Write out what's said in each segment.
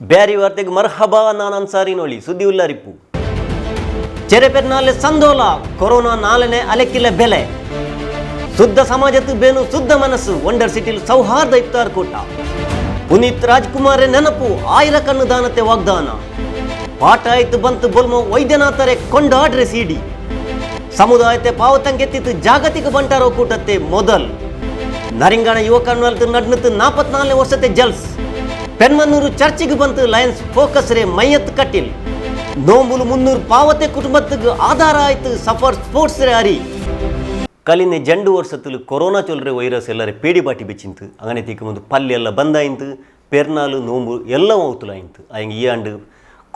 Beary ವಾರ್ತೆಗೆ Marhaba. ನಾನು ಅನ್ಸಾರಿ ನೋಳಿ ಸುದ್ದಿ ಉಲ್ಲರಿಪ್ಪು. ಚೆರೆಪೆರ್ನಾಲೆ ಸಂದೋಲ corona ನಾಲ್ನೇ ಅಲೆಕ್ಕಿಲ್ಲ ಬೆಲೆ. ಶುದ್ಧ ಸಮಾಜತ್ತು ಬೇನು ಶುದ್ಧ ಮನಸ್ಸು. ವಂಡರ್ ಸಿಟಿಲ್ ಸೌಹಾರ್ದ ಇಫ್ತಾರ್ ಕೂಟ. ಪುನೀತ್ ರಾಜ್ಕುಮಾರ್ ನೆನಪು ಆಯಿರ ಕಣ್ಣು ದಾನತೆ ವಾಗ್ದಾನ. ಪಾಠ ಆಯ್ತು ಬಂತು ಬೊಲ್ಮೊ ವೈದ್ಯನಾಥರೆ ಕೊಂಡಾಡ್ರೆ ಸಿಡಿ. ಸಮುದಾಯತೆ ಪಾವತಂಗೆತ್ತಿತ್ತು ಜಾಗತಿಕ ಬಂಟಾರೋ ಕೂಟತ್ತೆ ಮೊದಲ್. ನರಿಂಗಣ ಯುವಕನ್ವಲ್ತು ನಡ್ನತ್ತು 44 ವರ್ಷತೆ ಜಲ್ಸ್. ಪೆನ್ಮನ್ನೂರು ಚರ್ಚಿಗೆ ಬಂತು ಲಯನ್ಸ್ ಫೋಕಸ್ ರೇ ಮೈಯತ್ ಕಟ್ಟಿಲ್. ನೋಂಬುಲು 300 ಪಾವತೆ ಕುಟುಂಬತ್ತಿಗೆ ಆಧಾರ ಆಯ್ತು ಸಫರ್ ಸ್ಪೋರ್ಟ್ಸ್ ರೇ ಅರಿ. ಕಲಿನೆ ಜಂಡು ವರ್ಷത്തിൽ ಕೊರೋನಾ ಚೊಲ್ರೆ ವೈರಸ್ ಎಲ್ಲರೆ ಪೇಡಿ ಬಾಟಿ ಬೆಚ್ಚಿಂತು. ಅಂಗನೆ ತೀಕ ಮುಂದೆ ಪಲ್ಲೆ ಎಲ್ಲ ಬಂದಾಯಿಂತು, ಪೆರ್ನಾಲು ನೋಂಬು ಎಲ್ಲ ಔತುಲಾಯಿಂತು. ಆಯಂಗೆ ಈ ಆಂಡು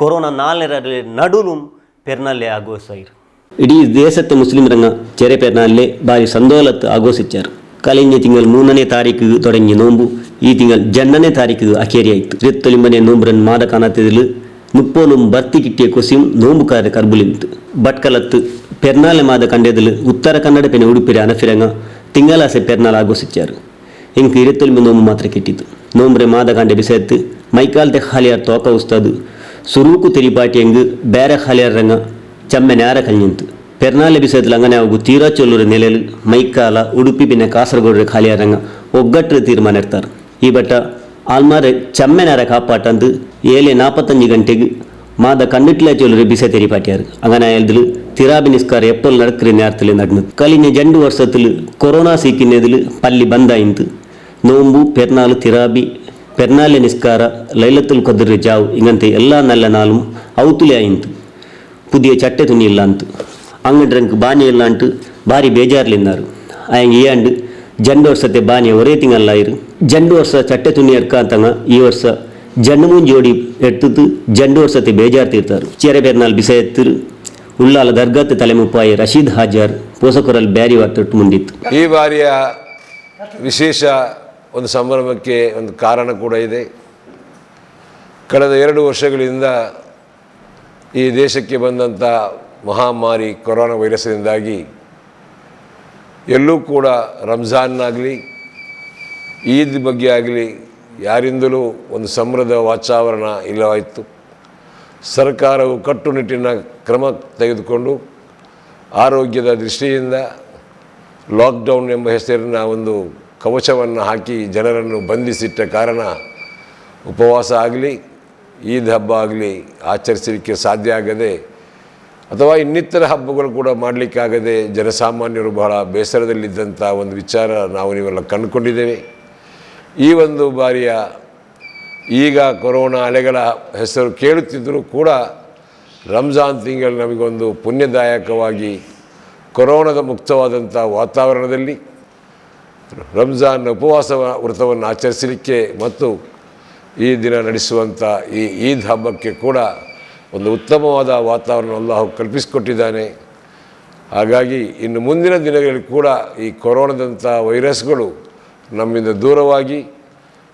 ಕೊರೋನಾ ನಾಲ್ನೇ ನಡುಲು ಪೆರ್ನಾಲೆ ಆಗೋಸಾಯಿರು. ಇಡೀ ದೇಶത്തെ ಮುಸ್ಲಿಮರಂಗ ಚೆರೆ ಪೆರ್ನಾಲೆ ಭಾರಿ ಸಂದೋಲತ್ ಆಘೋಷಿಚ್ಚಾರು. ಕಲಿഞ്ഞ ತಿಂಗಳ 3ನೇ ತಾರೀಕು തുടങ്ങി നോമ്പു ಈ ತಿಂಗಳ 2ನೇ ತಾರೀಕು ಅಖೇರಿಯಾಯಿತು. ഇരുപത്തൊലിമ്പനെ നോമ്പുരൻ മാതക്കാനത്തിൽ മുപ്പോലും ഭർത്തി കിട്ടിയ കൊസിയും നോമ്പുകാരെ കർബുലിന്ത്. ഭಟ್കലത്ത് പെർനാലെ മാത കണ്ടതിൽ ഉത്തര കന്നഡ പിന്നെ ഉടുപ്പിര അനഫിരങ്ങ തിങ്കളാസെ പെർനാൾ ആഘോഷിച്ചാറ്. എനിക്ക് 29 നോമ്പ് മാത്രമേ കിട്ടിയത്. നോമ്പുരെ മാത കണ്ട വിഷയത്ത് മൈക്കാലത്തെ ഹാലിയാർ തോക്ക ഉസ്താദ് സുറൂക്കു തെരിപ്പാട്ടിയെങ്ക് ಬೇರೆ ഹാലിയാർ ರಂಗ ಚಮ್ಮೆ ನ್ಯಾರ ಕಲ್ನಿಂತು. ಪೆರ್ನಾಲೆ ವಿಷಯದಲ್ಲಿ അങ്ങനെ ಆಗು ತೀರಾ ಚೊಲ್ಲೂರ ನೆಲೆಯಲ್ಲಿ ಮೈಕಾಲ ಉಡುಪಿ ಪಿನ್ನ ಕಾಸರಗೋಡ್ರೆ ಖಾಲಿಯಾರಂಗ ಒಗ್ಗಟ್ಟು ತೀರ್ಮಾನ ಇರ್ತಾರೆ. ಈ ಬಟ್ಟ ಆಲ್ಮಾರೆ ಚಮ್ಮೆನಾರ ಕಾಪಾಟಂದು 7:45 ಗಂಟೆಗೆ ಮಾದ ಕಣ್ಣಿಟ್ಲೆ ಚೊಲ್ಲೂರು ಬಿಸೆ ತೆರಿಪಾಟಿಯಾರು. അങ്ങനെ ആയതിൽ തിറാബി നിസ്കാരം എപ്പോൾ നടക്കുന്ന നേരത്തിൽ നടന്നു. കഴിഞ്ഞ 2 വർഷത്തിൽ കൊറോണ സീക്കിനതിൽ പള്ളി ബന്ധായിന്ത്. നോമ്പു പെരുന്നാൾ തിറാബി പെരുന്നാളിലെ നിസ്കാര ലൈലത്തുൽ ഖദ്ർ ജാവ് ഇങ്ങനത്തെ എല്ലാ നല്ല നാളും ഔത്തുലേ ആയിന്ത്. പുതിയ ചട്ട തുണിയില്ലാന്ത് ಅಂಗಡ್ರಂಕ್ ಬಾನಿ ಇಲ್ಲಾಂಟು ಭಾರಿ ಬೇಜಾರ್ಲಿನ್ನಾರು. ಆಯಂಗೆ ಈ ಆಂಡು ಜಂಡು ವರ್ಷത്തെ ಬಾನಿ ಒರೇ ತಿಂಗಲ್ಲಾಯಿರು. ಜಂಡು ವರ್ಷ ಚಟ್ಟೆ ತುಣಿ ಎಡ್ಕ ಅಂತಂಗ ಈ ವರ್ಷ ಜಂಡು ಮೂನ್ ಜೋಡಿ ಎಡ್ತದ್ದು ಜಂಡು ವರ್ಷത്തെ ಬೇಜಾರು ತೀರ್ತಾರು. ಚೇರೆ ಪೆರ್ನಾಲ್ ಬಿಸೆತ್ತಿರು ಉಳ್ಳಾಲ ದರ್ಗಾತೆ ತಲೆಮುಪ್ಪಾಯಿ ರಶೀದ್ ಹಾಜಾರ್ ಪೋಸಕೊರಲ್ ಬ್ಯಾರಿ ವಾರ್ತೊಟ್ಟು ಮುಂದಿತ್ತು. ಈ ಬಾರಿಯ ವಿಶೇಷ ಒಂದು ಸಂಭ್ರಮಕ್ಕೆ ಒಂದು ಕಾರಣ ಕೂಡ ಇದೆ. ಕಳೆದ 2 ವರ್ಷಗಳಿಂದ ಈ ದೇಶಕ್ಕೆ ಬಂದಂಥ ಮಹಾಮಾರಿ ಕೊರೋನಾ ವೈರಸ್ನಿಂದಾಗಿ ಎಲ್ಲೂ ಕೂಡ ರಂಜಾನ್ನಾಗಲಿ ಈದ್ ಬಗ್ಗೆ ಆಗಲಿ ಯಾರಿಂದಲೂ ಒಂದು ಸಂಭ್ರಮದ ವಾತಾವರಣ ಇಲ್ಲವಾಯಿತು. ಸರ್ಕಾರವು ಕಟ್ಟುನಿಟ್ಟಿನ ಕ್ರಮ ತೆಗೆದುಕೊಂಡು ಆರೋಗ್ಯದ ದೃಷ್ಟಿಯಿಂದ ಲಾಕ್ಡೌನ್ ಎಂಬ ಹೆಸರಿನ ಒಂದು ಕವಚವನ್ನು ಹಾಕಿ ಜನರನ್ನು ಬಂಧಿಸಿಟ್ಟ ಕಾರಣ ಉಪವಾಸ ಆಗಲಿ ಈದ್ ಹಬ್ಬ ಆಗಲಿ ಆಚರಿಸಲಿಕ್ಕೆ ಸಾಧ್ಯ ಆಗದೆ ಅಥವಾ ಇನ್ನಿತರ ಹಬ್ಬಗಳು ಕೂಡ ಮಾಡಲಿಕ್ಕಾಗದೆ ಜನಸಾಮಾನ್ಯರು ಬಹಳ ಬೇಸರದಲ್ಲಿದ್ದಂಥ ಒಂದು ವಿಚಾರ ನಾವು ನೀವೆಲ್ಲ ಕಂಡುಕೊಂಡಿದ್ದೇವೆ. ಈ ಒಂದು ಬಾರಿಯ ಈಗ ಕೊರೋನಾ ಅಲೆಗಳ ಹೆಸರು ಕೇಳುತ್ತಿದ್ದರೂ ಕೂಡ ರಂಜಾನ್ ತಿಂಗಳು ನಮಗೊಂದು ಪುಣ್ಯದಾಯಕವಾಗಿ ಕೊರೋನಾದ ಮುಕ್ತವಾದಂಥ ವಾತಾವರಣದಲ್ಲಿ ರಂಜಾನ್ ಉಪವಾಸ ವ್ರತವನ್ನು ಆಚರಿಸಲಿಕ್ಕೆ ಮತ್ತು ಈ ದಿನ ನಡೆಸುವಂಥ ಈ ಈದ್ ಹಬ್ಬಕ್ಕೆ ಕೂಡ ಒಂದು ಉತ್ತಮವಾದ ವಾತಾವರಣ ಅಲ್ಲಾಹು ಕಲ್ಪಿಸಿಕೊಟ್ಟಿದ್ದಾನೆ. ಹಾಗಾಗಿ ಇನ್ನು ಮುಂದಿನ ದಿನಗಳಲ್ಲಿ ಕೂಡ ಈ ಕೊರೋನಾದಂಥ ವೈರಸ್ಗಳು ನಮ್ಮಿಂದ ದೂರವಾಗಿ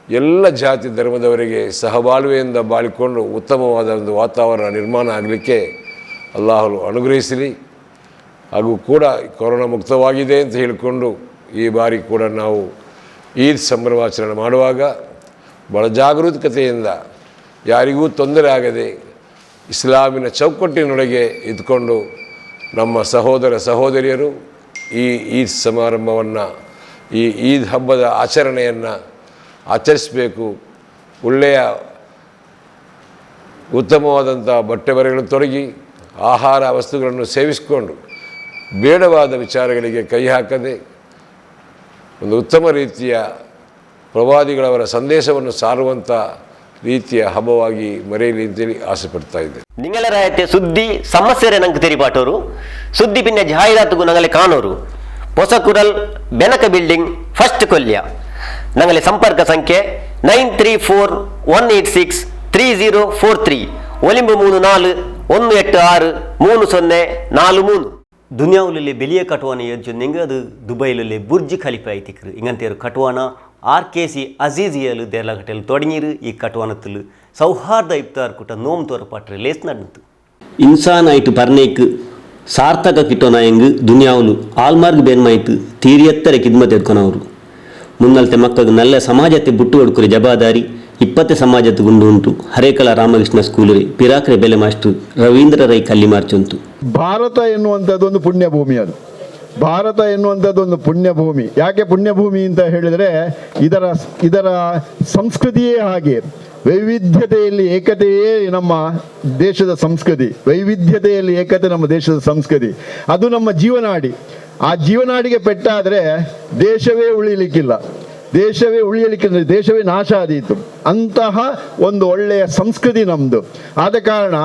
ಎಲ್ಲ ಜಾತಿ ಧರ್ಮದವರಿಗೆ ಸಹಬಾಳ್ವೆಯಿಂದ ಬಾಳಿಕೊಂಡು ಉತ್ತಮವಾದ ಒಂದು ವಾತಾವರಣ ನಿರ್ಮಾಣ ಆಗಲಿಕ್ಕೆ ಅಲ್ಲಾಹು ಅನುಗ್ರಹಿಸಲಿ. ಹಾಗೂ ಕೂಡ ಕೊರೋನಾ ಮುಕ್ತವಾಗಿದೆ ಅಂತ ಹೇಳಿಕೊಂಡು ಈ ಬಾರಿ ಕೂಡ ನಾವು ಈದ್ ಸಂಭ್ರಮಾಚರಣೆ ಮಾಡುವಾಗ ಭಾಳ ಜಾಗರೂಕತೆಯಿಂದ ಯಾರಿಗೂ ತೊಂದರೆ ಆಗದೆ ಇಸ್ಲಾಮಿನ ಚೌಕಟ್ಟಿನೊಳಗೆ ಇದ್ಕೊಂಡು ನಮ್ಮ ಸಹೋದರ ಸಹೋದರಿಯರು ಈ ಈದ್ ಸಮಾರಂಭವನ್ನು, ಈ ಈದ್ ಹಬ್ಬದ ಆಚರಣೆಯನ್ನು ಆಚರಿಸಬೇಕು. ಒಳ್ಳೆಯ ಉತ್ತಮವಾದಂಥ ಬಟ್ಟೆ ಬರೆಗಳನ್ನು ತೊಡಗಿ ಆಹಾರ ವಸ್ತುಗಳನ್ನು ಸೇವಿಸಿಕೊಂಡು ಬೇಡವಾದ ವಿಚಾರಗಳಿಗೆ ಕೈ ಹಾಕದೆ ಒಂದು ಉತ್ತಮ ರೀತಿಯ ಪ್ರವಾದಿಗಳವರ ಸಂದೇಶವನ್ನು ಸಾರುವಂಥ ರೀತಿಯ ಹಬ್ಬವಾಗಿ ಮರೆಯಲಿ ಅಂತೇಳಿ ಆಸೆ ಪಡ್ತಾ ಇದ್ದೆ. ನಿಂಗಲರಾಯತೆ ಸುದ್ದಿ ಸಮಸ್ಯೆ ನಂಗೆ ತೆರಿಪಾಟೋರು ಸುದ್ದಿ ಪಿನ್ನೆ ಜಾಹೀರಾತುಗು ನಂಗಲೆ ಕಾಣೋರು. ಹೊಸಕುರಲ್ ಬೆನಕ ಬಿಲ್ಡಿಂಗ್ ಫಸ್ಟ್ ಕೊಲ್ಯ. ನಂಗಲೆ ಸಂಪರ್ಕ ಸಂಖ್ಯೆ 9341863043, 934 186 3043. ದುನಿಯಾವುಲಲ್ಲಿ ಬೆಲಿಯ ಕಟುವಾನ ಯೋಜನೆ ಅದು ದುಬೈಲಲ್ಲಿ ಬುರ್ಜ್ ಖಲೀಫಾ ಐತಿಕ್ರು. ಇಂಗಂತೇರು ಕಟುವಾನ R K C ಅಜೀಜಿಯಲು ದೇರ್ಲಗಟ್ಟೆಲ್ ತೊಡಗಿರು. ಈ ಕಟುವಾನತ್ತಲು ಸೌಹಾರ್ದ ಇಫ್ತಾರ್ ಕುಟ ನೋಮ್ ತೋರಪಾಟ್ರೆ ಲೇಸ್ ನಡ್ನತು. ಇನ್ಸಾನ್ ಆಯ್ತು ಪರ್ನೇಕ್ ಸಾರ್ಥಕ ಕಿಟ್ಟೋನಾಯಂಗ್ ದುನಿಯಾವುಲು ಆಲ್ಮಾರ್ಗ್ ಬೇನ್ಮಾಯ್ತು ತೀರಿಯತ್ತರೆ ಕಿದ್ಮತ್ ಎದ್ಕೊನವರು. ಮುನ್ನಲ್ತೆ ಮಕ್ಕಳು ನಲ್ಲ ಸಮಾಜത്തെ ಬುಟ್ಟು ಕೊಡ್ಕುರಿ ಜವಾಬ್ದಾರಿ. 20 ಸಮಾಜದ ಗುಂಡು ಉಂಟು ಹರೇಕಳ ರಾಮಕೃಷ್ಣ ಸ್ಕೂಲರಿ ಪಿರಾಕ್ರೆ ಬೆಲೆ ಮಾಸ್ಟರ್ ರವೀಂದ್ರ ರೈ ಕಲ್ಲಿಮಾರ್ಚುಂತು. ಭಾರತ ಎನ್ನುವಂಥದ್ದೊಂದು ಪುಣ್ಯಭೂಮಿ. ಅದು ಭಾರತ ಎನ್ನುವಂಥದ್ದೊಂದು ಪುಣ್ಯಭೂಮಿ. ಯಾಕೆ ಪುಣ್ಯಭೂಮಿ ಅಂತ ಹೇಳಿದರೆ ಇದರ ಸಂಸ್ಕೃತಿಯೇ ಹಾಗೆ. ವೈವಿಧ್ಯತೆಯಲ್ಲಿ ಏಕತೆಯೇ ನಮ್ಮ ದೇಶದ ಸಂಸ್ಕೃತಿ. ವೈವಿಧ್ಯತೆಯಲ್ಲಿ ಏಕತೆ ನಮ್ಮ ದೇಶದ ಸಂಸ್ಕೃತಿ. ಅದು ನಮ್ಮ ಜೀವನಾಡಿ. ಆ ಜೀವನಾಡಿಗೆ ಪೆಟ್ಟಾದರೆ ದೇಶವೇ ಉಳಿಯಲಿಕ್ಕಿಲ್ಲ, ದೇಶವೇ ಉಳಿಯಲಿಕ್ಕಿಲ್ಲ, ದೇಶವೇ ನಾಶ ಆದೀತು. ಅಂತಹ ಒಂದು ಒಳ್ಳೆಯ ಸಂಸ್ಕೃತಿ ನಮ್ಮದು. ಆದ ಕಾರಣ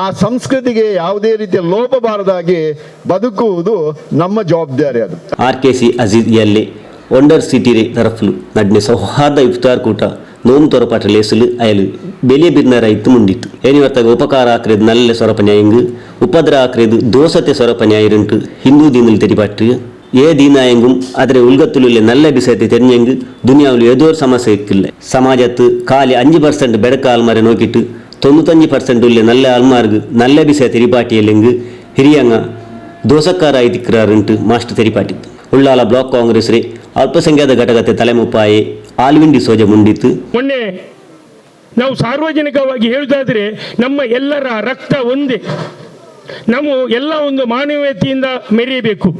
ಆ ಸಂಸ್ಕೃತಿಗೆ ಯಾವುದೇ ರೀತಿಯ ಲೋಪ ಬಾರದಾಗಿ ಬದುಕುವುದು ನಮ್ಮ ಜವಾಬ್ದಾರಿ. ಅದು R K C Aziz ಎಲ್ಲಿ ವಂಡರ್ ಸಿಟಿ ತರಫ್ಲು ನಡ್ನೆ ಸೌಹಾರ್ದ ಇಫ್ತಾರ್ ಕೂಟ ನೋಮ್ ತೊರಪಾಟ ಲೇಸಲು ಅಯಲು ಬೆಲೆ ಬಿರ್ನರ ಇತ್ತು ಮುಂಡಿತ್ತು. ಏನಿವರ್ತಾಗ ಉಪಕಾರ ಆಕ್ರೇದು ನಲ್ಲೆ ಸೊರಪ ನ್ಯಾಯಂಗು ಉಪದ್ರ ಆಕ್ರೇದು ದೋಸತೆ ಸೊರಪ ನ್ಯಾಯರುಂಟು ಹಿಂದೂ ದೀನಲ್ಲಿ ತೆರಿಪಾಟ್ರು ಏ ದೀನಾಯಂಗುಂ ಆದರೆ ಉಲ್ಗತ್ತುಲುಲ್ಲೆ ನಲ್ಲ ಬಿಸೈತೆ ತೆರಿഞ്ഞೆಂಗ್ ದುನಿಯಾವಲು ಏದೋರ್ ಸಮಸ್ಯೆ ಇಕ್ಕಿಲ್ಲ. ಸಮಾಜತ್ತು ಖಾಲಿ 5% ಬೆಡಕ ಆಲ್ಮಾರೆ ನೋಕಿಟ್ಟು 95% ಉಲ್ಲೆ ನಲ್ಲ ಆಲ್ಮಾರ್ಗು ನಲ್ಲ Bise ತೆರಿಪಾಟಿಯಲ್ಲೆಂಗು ಹಿರಿಯಂಗ ದೋಸಕ್ಕಾರ ಐತಿಕ್ರಾರುಂಟು master ತೆರಿಪಾಟಿತ್ತು. Ullal block Congress ರೇ ಅಲ್ಪಸಂಖ್ಯಾತ ಘಟಕತೆ ತಲೆಮುಪ್ಪಾಯಿ ಆಲ್ವಿನ್ ಡಿಸೋಜ ಮುಂಡಿತ್ತು. ಮೊನ್ನೆ ನಾವು ಸಾರ್ವಜನಿಕವಾಗಿ ಹೇಳುವುದಾದರೆ ನಮ್ಮ ಎಲ್ಲರ ರಕ್ತ ಒಂದೇ, ನಾವು ಎಲ್ಲ ಒಂದು ಮಾನವೀಯತೆಯಿಂದ ಮೆರೆಯಬೇಕು.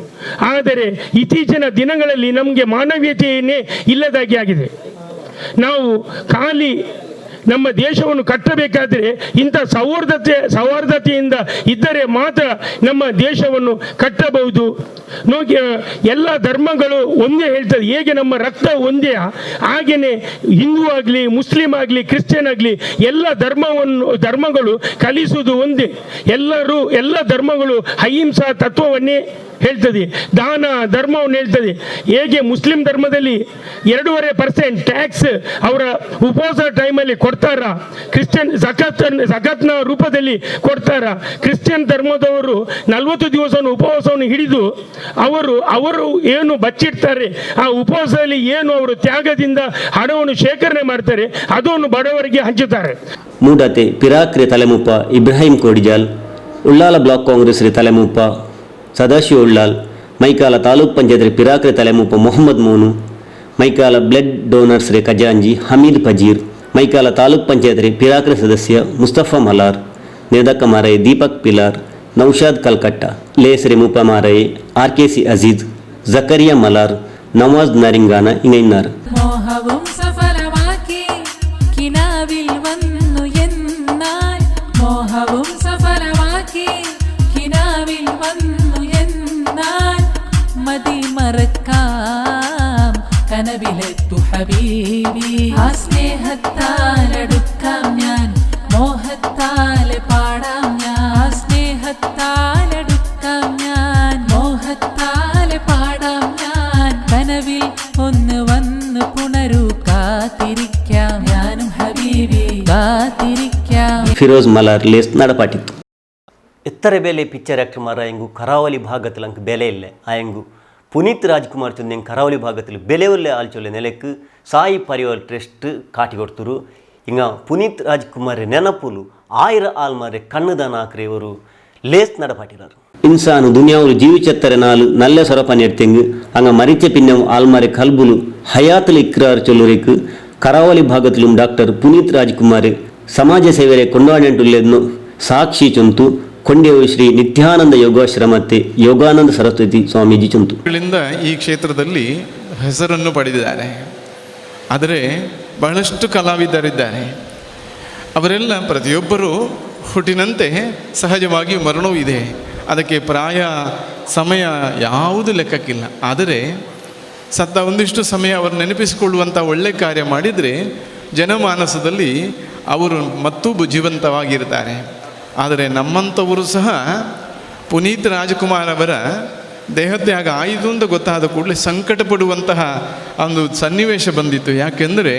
ಆದರೆ ಇತ್ತೀಚಿನ ದಿನಗಳಲ್ಲಿ ನಮಗೆ ಮಾನವೀಯತೆಯನ್ನೇ ಇಲ್ಲದಾಗಿ ಆಗಿದೆ. ನಾವು ಖಾಲಿ ನಮ್ಮ ದೇಶವನ್ನು ಕಟ್ಟಬೇಕಾದರೆ ಇಂಥ ಸೌಹಾರ್ದತೆಯಿಂದ ಇದ್ದರೆ ಮಾತ್ರ ನಮ್ಮ ದೇಶವನ್ನು ಕಟ್ಟಬಹುದು. ನೋಗಿ ಎಲ್ಲ ಧರ್ಮಗಳು ಒಂದೇ ಹೇಳ್ತದೆ. ಹೇಗೆ ನಮ್ಮ ರಕ್ತ ಒಂದೇ, ಹಾಗೆಯೇ ಹಿಂದೂ ಆಗಲಿ, ಮುಸ್ಲಿಂ ಆಗಲಿ, ಕ್ರಿಶ್ಚಿಯನ್ ಆಗಲಿ, ಎಲ್ಲ ಧರ್ಮಗಳು ಕಲಿಸುವುದು ಒಂದೇ. ಎಲ್ಲ ಧರ್ಮಗಳು ಅಹಿಂಸಾ ತತ್ವವನ್ನೇ ಹೇಳ್ತದೆ, ದಾನ ಧರ್ಮವನ್ನು ಹೇಳ್ತದೆ. ಹೇಗೆ ಮುಸ್ಲಿಂ ಧರ್ಮದಲ್ಲಿ 2.5% ಟ್ಯಾಕ್ಸ್ ಅವರ ಉಪವಾಸ ಟೈಮಲ್ಲಿ ಕೊಡ್ತಾರ, ಕ್ರಿಶ್ಚಿಯನ್ ಜಕಾತ್ನ ರೂಪದಲ್ಲಿ ಕೊಡ್ತಾರ. ಕ್ರಿಶ್ಚಿಯನ್ ಧರ್ಮದವರು 40 ದಿವಸವನ್ನು ಉಪವಾಸವನ್ನು ಹಿಡಿದು ಅವರು ಏನು ಬಚ್ಚಿಡ್ತಾರೆ, ಆ ಉಪವಾಸದಲ್ಲಿ ಏನು ಅವರು ತ್ಯಾಗದಿಂದ ಹಣವನ್ನು ಶೇಖರಣೆ ಮಾಡ್ತಾರೆ, ಅದನ್ನು ಬಡವರಿಗೆ ಹಂಚುತ್ತಾರೆ. ಮೂಡತೆ ಪಿರಾಕ್ರೆ ತಲೆಮುಪ್ಪ ಇಬ್ರಾಹಿಂ ಕೋಡಿಜಾಲ್, ಉಳ್ಳಾಲ ಬ್ಲಾಕ್ ಕಾಂಗ್ರೆಸ್ ತಲೆಮುಪ್ಪ ಸದಾಶಿವ ಉಳ್ಳಾಲ್, ಮೈಕಾಲ ತಾಲೂಕ್ ಪಂಚಾಯತ್ ಪಿರಾಕ್ರೆ ತಲೆಮೂಪ ಮೊಹಮ್ಮದ್ ಮೋನು, ಮೈಕಾಲ ಬ್ಲಡ್ ಡೋನರ್ಸ್ ರೇ ಖಜಾಂಜಿ ಹಮೀದ್ ಫಜೀರ್, ಮೈಕಾಲ ತಾಲೂಕ್ ಪಂಚಾಯತ್ ರೇ ಪಿರಾಕ್ರೆ ಸದಸ್ಯ Mustafa Malar, ನೇದಕ್ಕ ಮಾರೈ Deepak ಪಿಲಾರ್, Naushad Kalkatta, ಲೇಸರೆ ಮೂಪ ಮಾರೈ R K C Aziz, Zakariya Malar, Nawaz Naringana ഇങ്ങയിന്നാർ. മോഹവും സഫലമാക്കി കിനാവിൽ വന്നു എന്നാൽ, മോഹവും സഫലമാക്കി കിനാവിൽ വന്നു എന്നാൽ, മതി മറക്കാം കനവിലെത്തു ഹബീബി. ആ സ്നേഹത്താലടുക്കാം ഞാൻ, മോഹത്താലെ പാടാം ഞാൻ. ആ സ്നേഹത്താലടുക്കാം ഞാൻ, മോഹത്താലെ പാടാം ഞാൻ. കനവിൽ ഒന്ന് വന്ന് പുണരൂ, കാത്തിരിക്കാം ഞാനും ഹബീബി, കാത്തിരിക്കാം. ಫಿರೋಜ್ ಮಲಾರ್ ಲೇಸ್ നടಪಾಟಿತ್ತು. ಎತ್ತರ ಬೆಲೆ ಪಿಕ್ಚರ್ ಆಕ್ಟರ್ ಮಾರ ಎಂಗು ಕರಾವಳಿ ಭಾಗത്തിൽ ಅಂಕ್ ಬೆಲೆ ಇಲ್ಲ. ಆಯಂಗು ಪುನೀತ್ ರಾಜ್ಕುಮಾರ್ ಚೊಂದೆಂಗ್ ಕರಾವಳಿ ಭಾಗത്തിൽ ಬೆಲೆ ಉಲ್ಲೆ ಆಲ್ಚೊಲ್ಲೆ ನೆಲೆಕ್ ಸಾಯಿ ಪರಿವಾರ್ ಟ್ರಸ್ಟ್ ಕಾಟಿ ಕೊಡ್ತರು. ಹಿಂಗ ಪುನೀತ್ ರಾಜ್ಕುಮಾರ್ ನೆನಪುಲು ಆಯಿರ ಆಲ್ಮಾರೆ ಕಣ್ಣುದಾನ ಆಕ್ರೆ ಇವರು ಲೇಸ್ നടಪಾಟಿರಾರು. ಇನ್ಸಾನು ದುನಿಯಾವುಲು ಜೀವಿಚತ್ತರೆ ನಾಲು ನಲ್ಲ ಸೊರಪ ನೆಡ್ತೆಂಗು ಹಂಗ ಮರಿಚೆ ಪಿನ್ನವು ಆಲ್ಮಾರೆ ಕಲ್ಬುಲು ಹಯಾತಲು ಇಕ್ರಾರ್ ಚೊಲ್ಲುರೇಕು ಕರಾವಳಿ ಭಾಗത്തിലും ಡಾಕ್ಟರ್ ಪುನೀತ್ ರಾಜ್ಕುಮಾರ್ ಸಮಾಜ ಸೇವೆರೆ ಕೊಂಡಾಡೆಂಟುಲ್ಲೆನ್ನು ಸಾಕ್ಷಿ ಚೊಂತು ಕೊಂಡೇವು ಶ್ರೀ ನಿತ್ಯಾನಂದ ಯೋಗಾಶ್ರಮತ್ತೆ ಯೋಗಾನಂದ ಸರಸ್ವತಿ ಸ್ವಾಮೀಜಿ ಚೊಂತು. ಗಳಿಂದ ಈ ಕ್ಷೇತ್ರದಲ್ಲಿ ಹೆಸರನ್ನು ಪಡೆದಿದ್ದಾರೆ. ಆದರೆ ಬಹಳಷ್ಟು ಕಲಾವಿದರಿದ್ದಾರೆ. ಅವರೆಲ್ಲ ಪ್ರತಿಯೊಬ್ಬರೂ ಹುಟ್ಟಿನಂತೆ ಸಹಜವಾಗಿ ಮರಣವೂ ಇದೆ. ಅದಕ್ಕೆ ಪ್ರಾಯ ಸಮಯ ಯಾವುದು ಲೆಕ್ಕಕ್ಕಿಲ್ಲ. ಆದರೆ ಸತ್ತ ಒಂದಿಷ್ಟು ಸಮಯ ಅವರು ನೆನಪಿಸಿಕೊಳ್ಳುವಂಥ ಒಳ್ಳೆ ಕಾರ್ಯ ಮಾಡಿದರೆ ಜನಮಾನಸದಲ್ಲಿ ಅವರು ಮತ್ತೂ ಜೀವಂತವಾಗಿರ್ತಾರೆ. ಆದರೆ ನಮ್ಮಂಥವರು ಸಹ ಪುನೀತ್ ರಾಜ್ಕುಮಾರ್ ಅವರ ದೇಹತ್ಯಾಗ ಆಯಿತು ಅಂತ ಗೊತ್ತಾದ ಕೂಡಲೇ ಸಂಕಟ ಪಡುವಂತಹ ಒಂದು ಸನ್ನಿವೇಶ ಬಂದಿತ್ತು. ಯಾಕೆಂದರೆ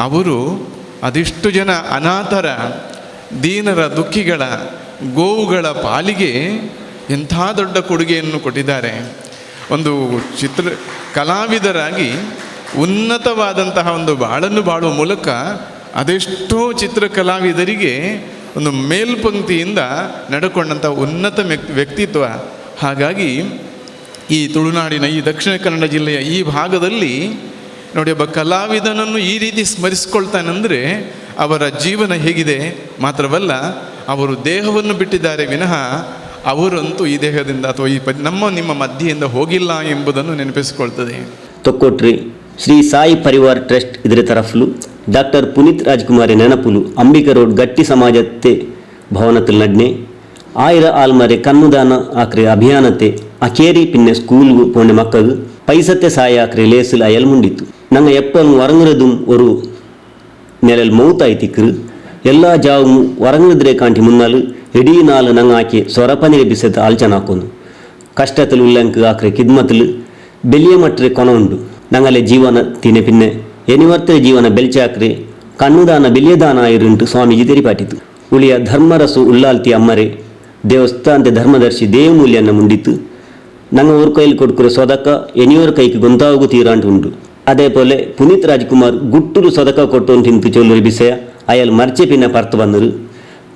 ಅವರು ಅದೆಷ್ಟು ಜನ ಅನಾಥರ, ದೀನರ, ದುಃಖಿಗಳ, ಗೋವುಗಳ ಪಾಲಿಗೆ ಎಂಥ ದೊಡ್ಡ ಕೊಡುಗೆಯನ್ನು ಕೊಟ್ಟಿದ್ದಾರೆ. ಒಂದು ಚಿತ್ರ ಕಲಾವಿದರಾಗಿ ಉನ್ನತವಾದಂತಹ ಒಂದು ಬಾಳನ್ನು ಬಾಳುವ ಮೂಲಕ ಅದೆಷ್ಟೋ ಚಿತ್ರ ಕಲಾವಿದರಿಗೆ ಒಂದು ಮೇಲ್ಪಂಕ್ತಿಯಿಂದ ನಡ್ಕೊಂಡಂಥ ಉನ್ನತ ವ್ಯಕ್ತಿತ್ವ. ಹಾಗಾಗಿ ಈ ತುಳುನಾಡಿನ ಈ ದಕ್ಷಿಣ ಕನ್ನಡ ಜಿಲ್ಲೆಯ ಈ ಭಾಗದಲ್ಲಿ ನೋಡಿ, ಒಬ್ಬ ಕಲಾವಿದನನ್ನು ಈ ರೀತಿ ಸ್ಮರಿಸ್ಕೊಳ್ತಾನೆಂದರೆ ಅವರ ಜೀವನ ಹೇಗಿದೆ. ಮಾತ್ರವಲ್ಲ, ಅವರು ದೇಹವನ್ನು ಬಿಟ್ಟಿದ್ದಾರೆ ವಿನಃ ಅವರಂತೂ ಈ ದೇಹದಿಂದ ಅಥವಾ ಈ ನಮ್ಮ ನಿಮ್ಮ ಮಧ್ಯೆಯಿಂದ ಹೋಗಿಲ್ಲ ಎಂಬುದನ್ನು ನೆನಪಿಸಿಕೊಳ್ತದೆ. ತೊಕ್ಕೊಟ್ರಿ ಶ್ರೀ ಸಾಯಿ ಪರಿವಾರ್ ಟ್ರಸ್ಟ್ ಇದರ ತರಫ್ಲು ಡಾಕ್ಟರ್ ಪುನೀತ್ ರಾಜ್ಕುಮಾರಿ ನೆನಪುಲು ಅಂಬಿಕಾ ರೋಡ್ ಗಟ್ಟಿ ಸಮಾಜತ್ತೆ ಭವನത്തിൽ ನಡ್ನೆ ಆಯಿರ ಆಲ್ಮರೆ ಕನ್ನುದಾನ ಆಕ್ರೆ ಅಭಿಯಾನತೆ ಅಕೇರಿ ಪಿನ್ನೆ ಸ್ಕೂಲ್ಗು ಪೋಂಡೆ ಮಕ್ಕಳು ಪೈಸತ್ತೆ ಸಾಯ ಆಕ್ರೆ ಲೇಸಿಲ್ ಅಯಲ್ ಮುಂಡಿತ್ತು. ನಂಗೆ ಎಪ್ಪನು ವರಂಗ್ರದುಂ ഒരു ನೆಲಲ್ ಮೌತಾಯ್ತಿಕ್ರು ಎಲ್ಲ ಜಾವು ವರಂಗ್ರದ್ರೆ ಕಾಂಟಿ ಮುನ್ನಾಲು ಇಡೀ ನಾಲು ನಂಗೆ ಆಕೆ ಸೊರಪನಿಗೆ ಬಿಸೆತ್ತ ಆಲ್ಚನ ಹಾಕೊಂಡು ಕಷ್ಟത്തിൽ ಉಲ್ಲಂಕ್ ಆಕ್ರೆ ಕಿದ್ಮತ್ಲು ಬೆಲಿಯ ಮಟ್ರೆ ಕೊನ ಉಂಡು. ನಂಗಲೆ ಜೀವನ ತಿನೆ ಪಿನ್ನೆ ಎನಿವರ್ತೆ ಜೀವನ ಬೆಲ್ಚಾಕ್ರೆ ಕಣ್ಣುದಾನ ಬೆಲಿಯದಾನ ಆಯಿರುಂಟು ಸ್ವಾಮೀಜಿ ತೆರಿಪಾಟಿತು. ಉಳಿಯ ಧರ್ಮರಸು ಉಲ್ಲಾಲ್ತಿ ಅಮ್ಮರೆ ದೇವಸ್ಥಾನತೆ ಧರ್ಮದರ್ಶಿ ದೇವಮೂಲ್ಯನ ಮುಂಡಿತ್ತು. ನಂಗೆ ಊರ್ ಕೈಲಿ ಕೊಡ್ಕುರೆ ಸೊದಕ ಎನಿಯೋರ್ ಕೈಗೆ ಗೊಂತಾಗು ತೀರಾಂಟು ಉಂಡು. ಅದೇ ಪೋಲೆ ಪುನೀತ್ ರಾಜ್ಕುಮಾರ್ ಗುಟ್ಟುರು ಸೊದಕ ಕೊಟ್ಟು ತಿಂತು ಚೊಲ್ಲುರಿ ಬಿಸೆಯ ಅಯಲ್ ಮರ್ಚೆ ಪಿನ್ನ ಪರ್ತು ಬಂದರು.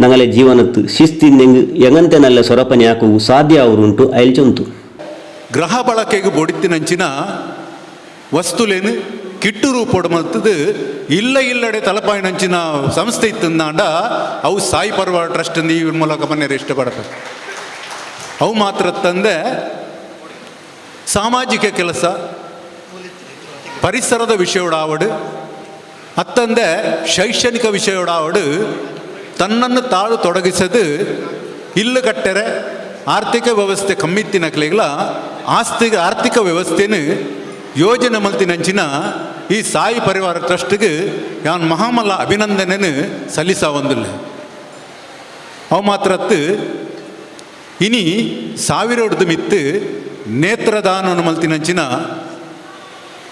ನಂಗಲೆ ಜೀವನತ್ತು ಶಿಸ್ತಿಂದೆಂಗ್ ಎಂಗಂತೆ ನಲ್ಲ ಸೊರಪನೆ ಹಾಕುವು ಸಾಧ್ಯ ಅವರುಂಟು ಅಯಲ್ ಚೊಂತು. ಗ್ರಹ ಬಳಕೆಗೆ ಬೊಡಿತಿನಂಚಿನ ವಸ್ತುಲೇನು ಕಿಟ್ಟು ರೂಪೋಡು ಮಲ್ತದು ಇಲ್ಲ ಇಲ್ಲಡೆ ತಲಪಾಯಿನಂಚಿನ ಸಂಸ್ಥೆ ಇತ್ತಂದಾಂಡ ಅವು ಸಾಯಿ ಪರಿವಾರ ಟ್ರಸ್ಟ್ ಈ ಮೂಲಕ ಮನೆಯರು ಇಷ್ಟಪಡ್ತಾರೆ. ಅವು ಮಾತ್ರ ತಂದೆ ಸಾಮಾಜಿಕ ಕೆಲಸ, ಪರಿಸರದ ವಿಷಯೋಡಾವಡು, ಅತ್ತಂದೆ ಶೈಕ್ಷಣಿಕ ವಿಷಯೋಡಾವಡು ತನ್ನನ್ನು ತಾಳು ತೊಡಗಿಸದು ಇಲ್ಲು ಕಟ್ಟರೆ ಆರ್ಥಿಕ ವ್ಯವಸ್ಥೆ ಕಮ್ಮಿತ್ತಿನಕ್ಲೆಗ್ಲ ಆರ್ಥಿಕ ವ್ಯವಸ್ಥೆನು ಯೋಜನೆ ಮಲ್ತಿನಂಚಿನ ಈ ಸಾಯಿ ಪರಿವಾರ ಟ್ರಸ್ಟ್ಗೆ ಯಾನ್ ಮಹಾಮಲ್ಲ ಅಭಿನಂದನೆನು ಸಲ್ಲಿಸ ಒಂದಿಲ್ಲ. ಅವು ಮಾತ್ರತ್ತು ಇನಿ ಸಾವಿರೋಡ್ದು ಮಿತ್ತು ನೇತ್ರದಾನವನ್ನು ಮಲ್ತಿನಂಚಿನ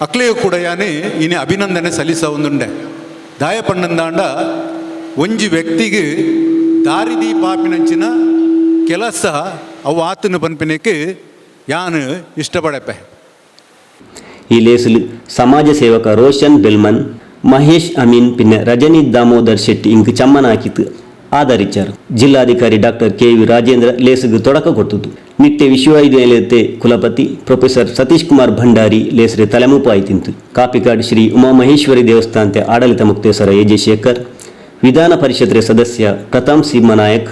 ಅಕ್ಲೆಯು ಕೂಡ ಯಾನೆ ಇನಿ ಅಭಿನಂದನೆ ಸಲ್ಲಿಸ ಒಂದುಂಡೆ. ದಾಯಪಣ್ಣಂದಾಂಡ ಒಂಜಿ ವ್ಯಕ್ತಿಗೆ ದಾರಿದೀಪಾಪಿನಂಚಿನ ಕೆಲಸ ಅವು ಆತನು ಪನ್ಪಿನಕ್ಕೆ ಯಾನು ಇಷ್ಟಪಡಪೆ. ಈ ಲೇಸಲು ಸಮಾಜ ಸೇವಕ ರೋಷನ್ ಬೆಲ್ಮನ್, ಮಹೇಶ್ ಅಮೀನ್ ಪಿನ್ನೆ ರಜನಿ ದಾಮೋದರ್ ಶೆಟ್ಟಿ ಇಂಕ್ ಚಮ್ಮನ ಹಾಕಿತು ಆಧರಿಚಾರು. ಜಿಲ್ಲಾಧಿಕಾರಿ doctor K V Rajendra ಲೇಸುಗೆ ತೊಡಕ ಕೊಟ್ಟುದು. Nitte ವಿಶ್ವವಿದ್ಯಾಲಯತೆ ಕುಲಪತಿ ಪ್ರೊಫೆಸರ್ ಸತೀಶ್ ಕುಮಾರ್ ಭಂಡಾರಿ ಲೇಸರೆ ತಲೆಮೂಪು ಆಯ್ತಿಂತು. ಕಾಪಿಕಾಡ್ ಶ್ರೀ ಉಮಾಮಹೇಶ್ವರಿ ದೇವಸ್ಥಾನತೆ ಆಡಳಿತ ಮುಕ್ತೇಸರ ಎ ಜೆ ಶೇಖರ್, ವಿಧಾನ ಪರಿಷತ್ ಸದಸ್ಯ Pratap Simhanayak,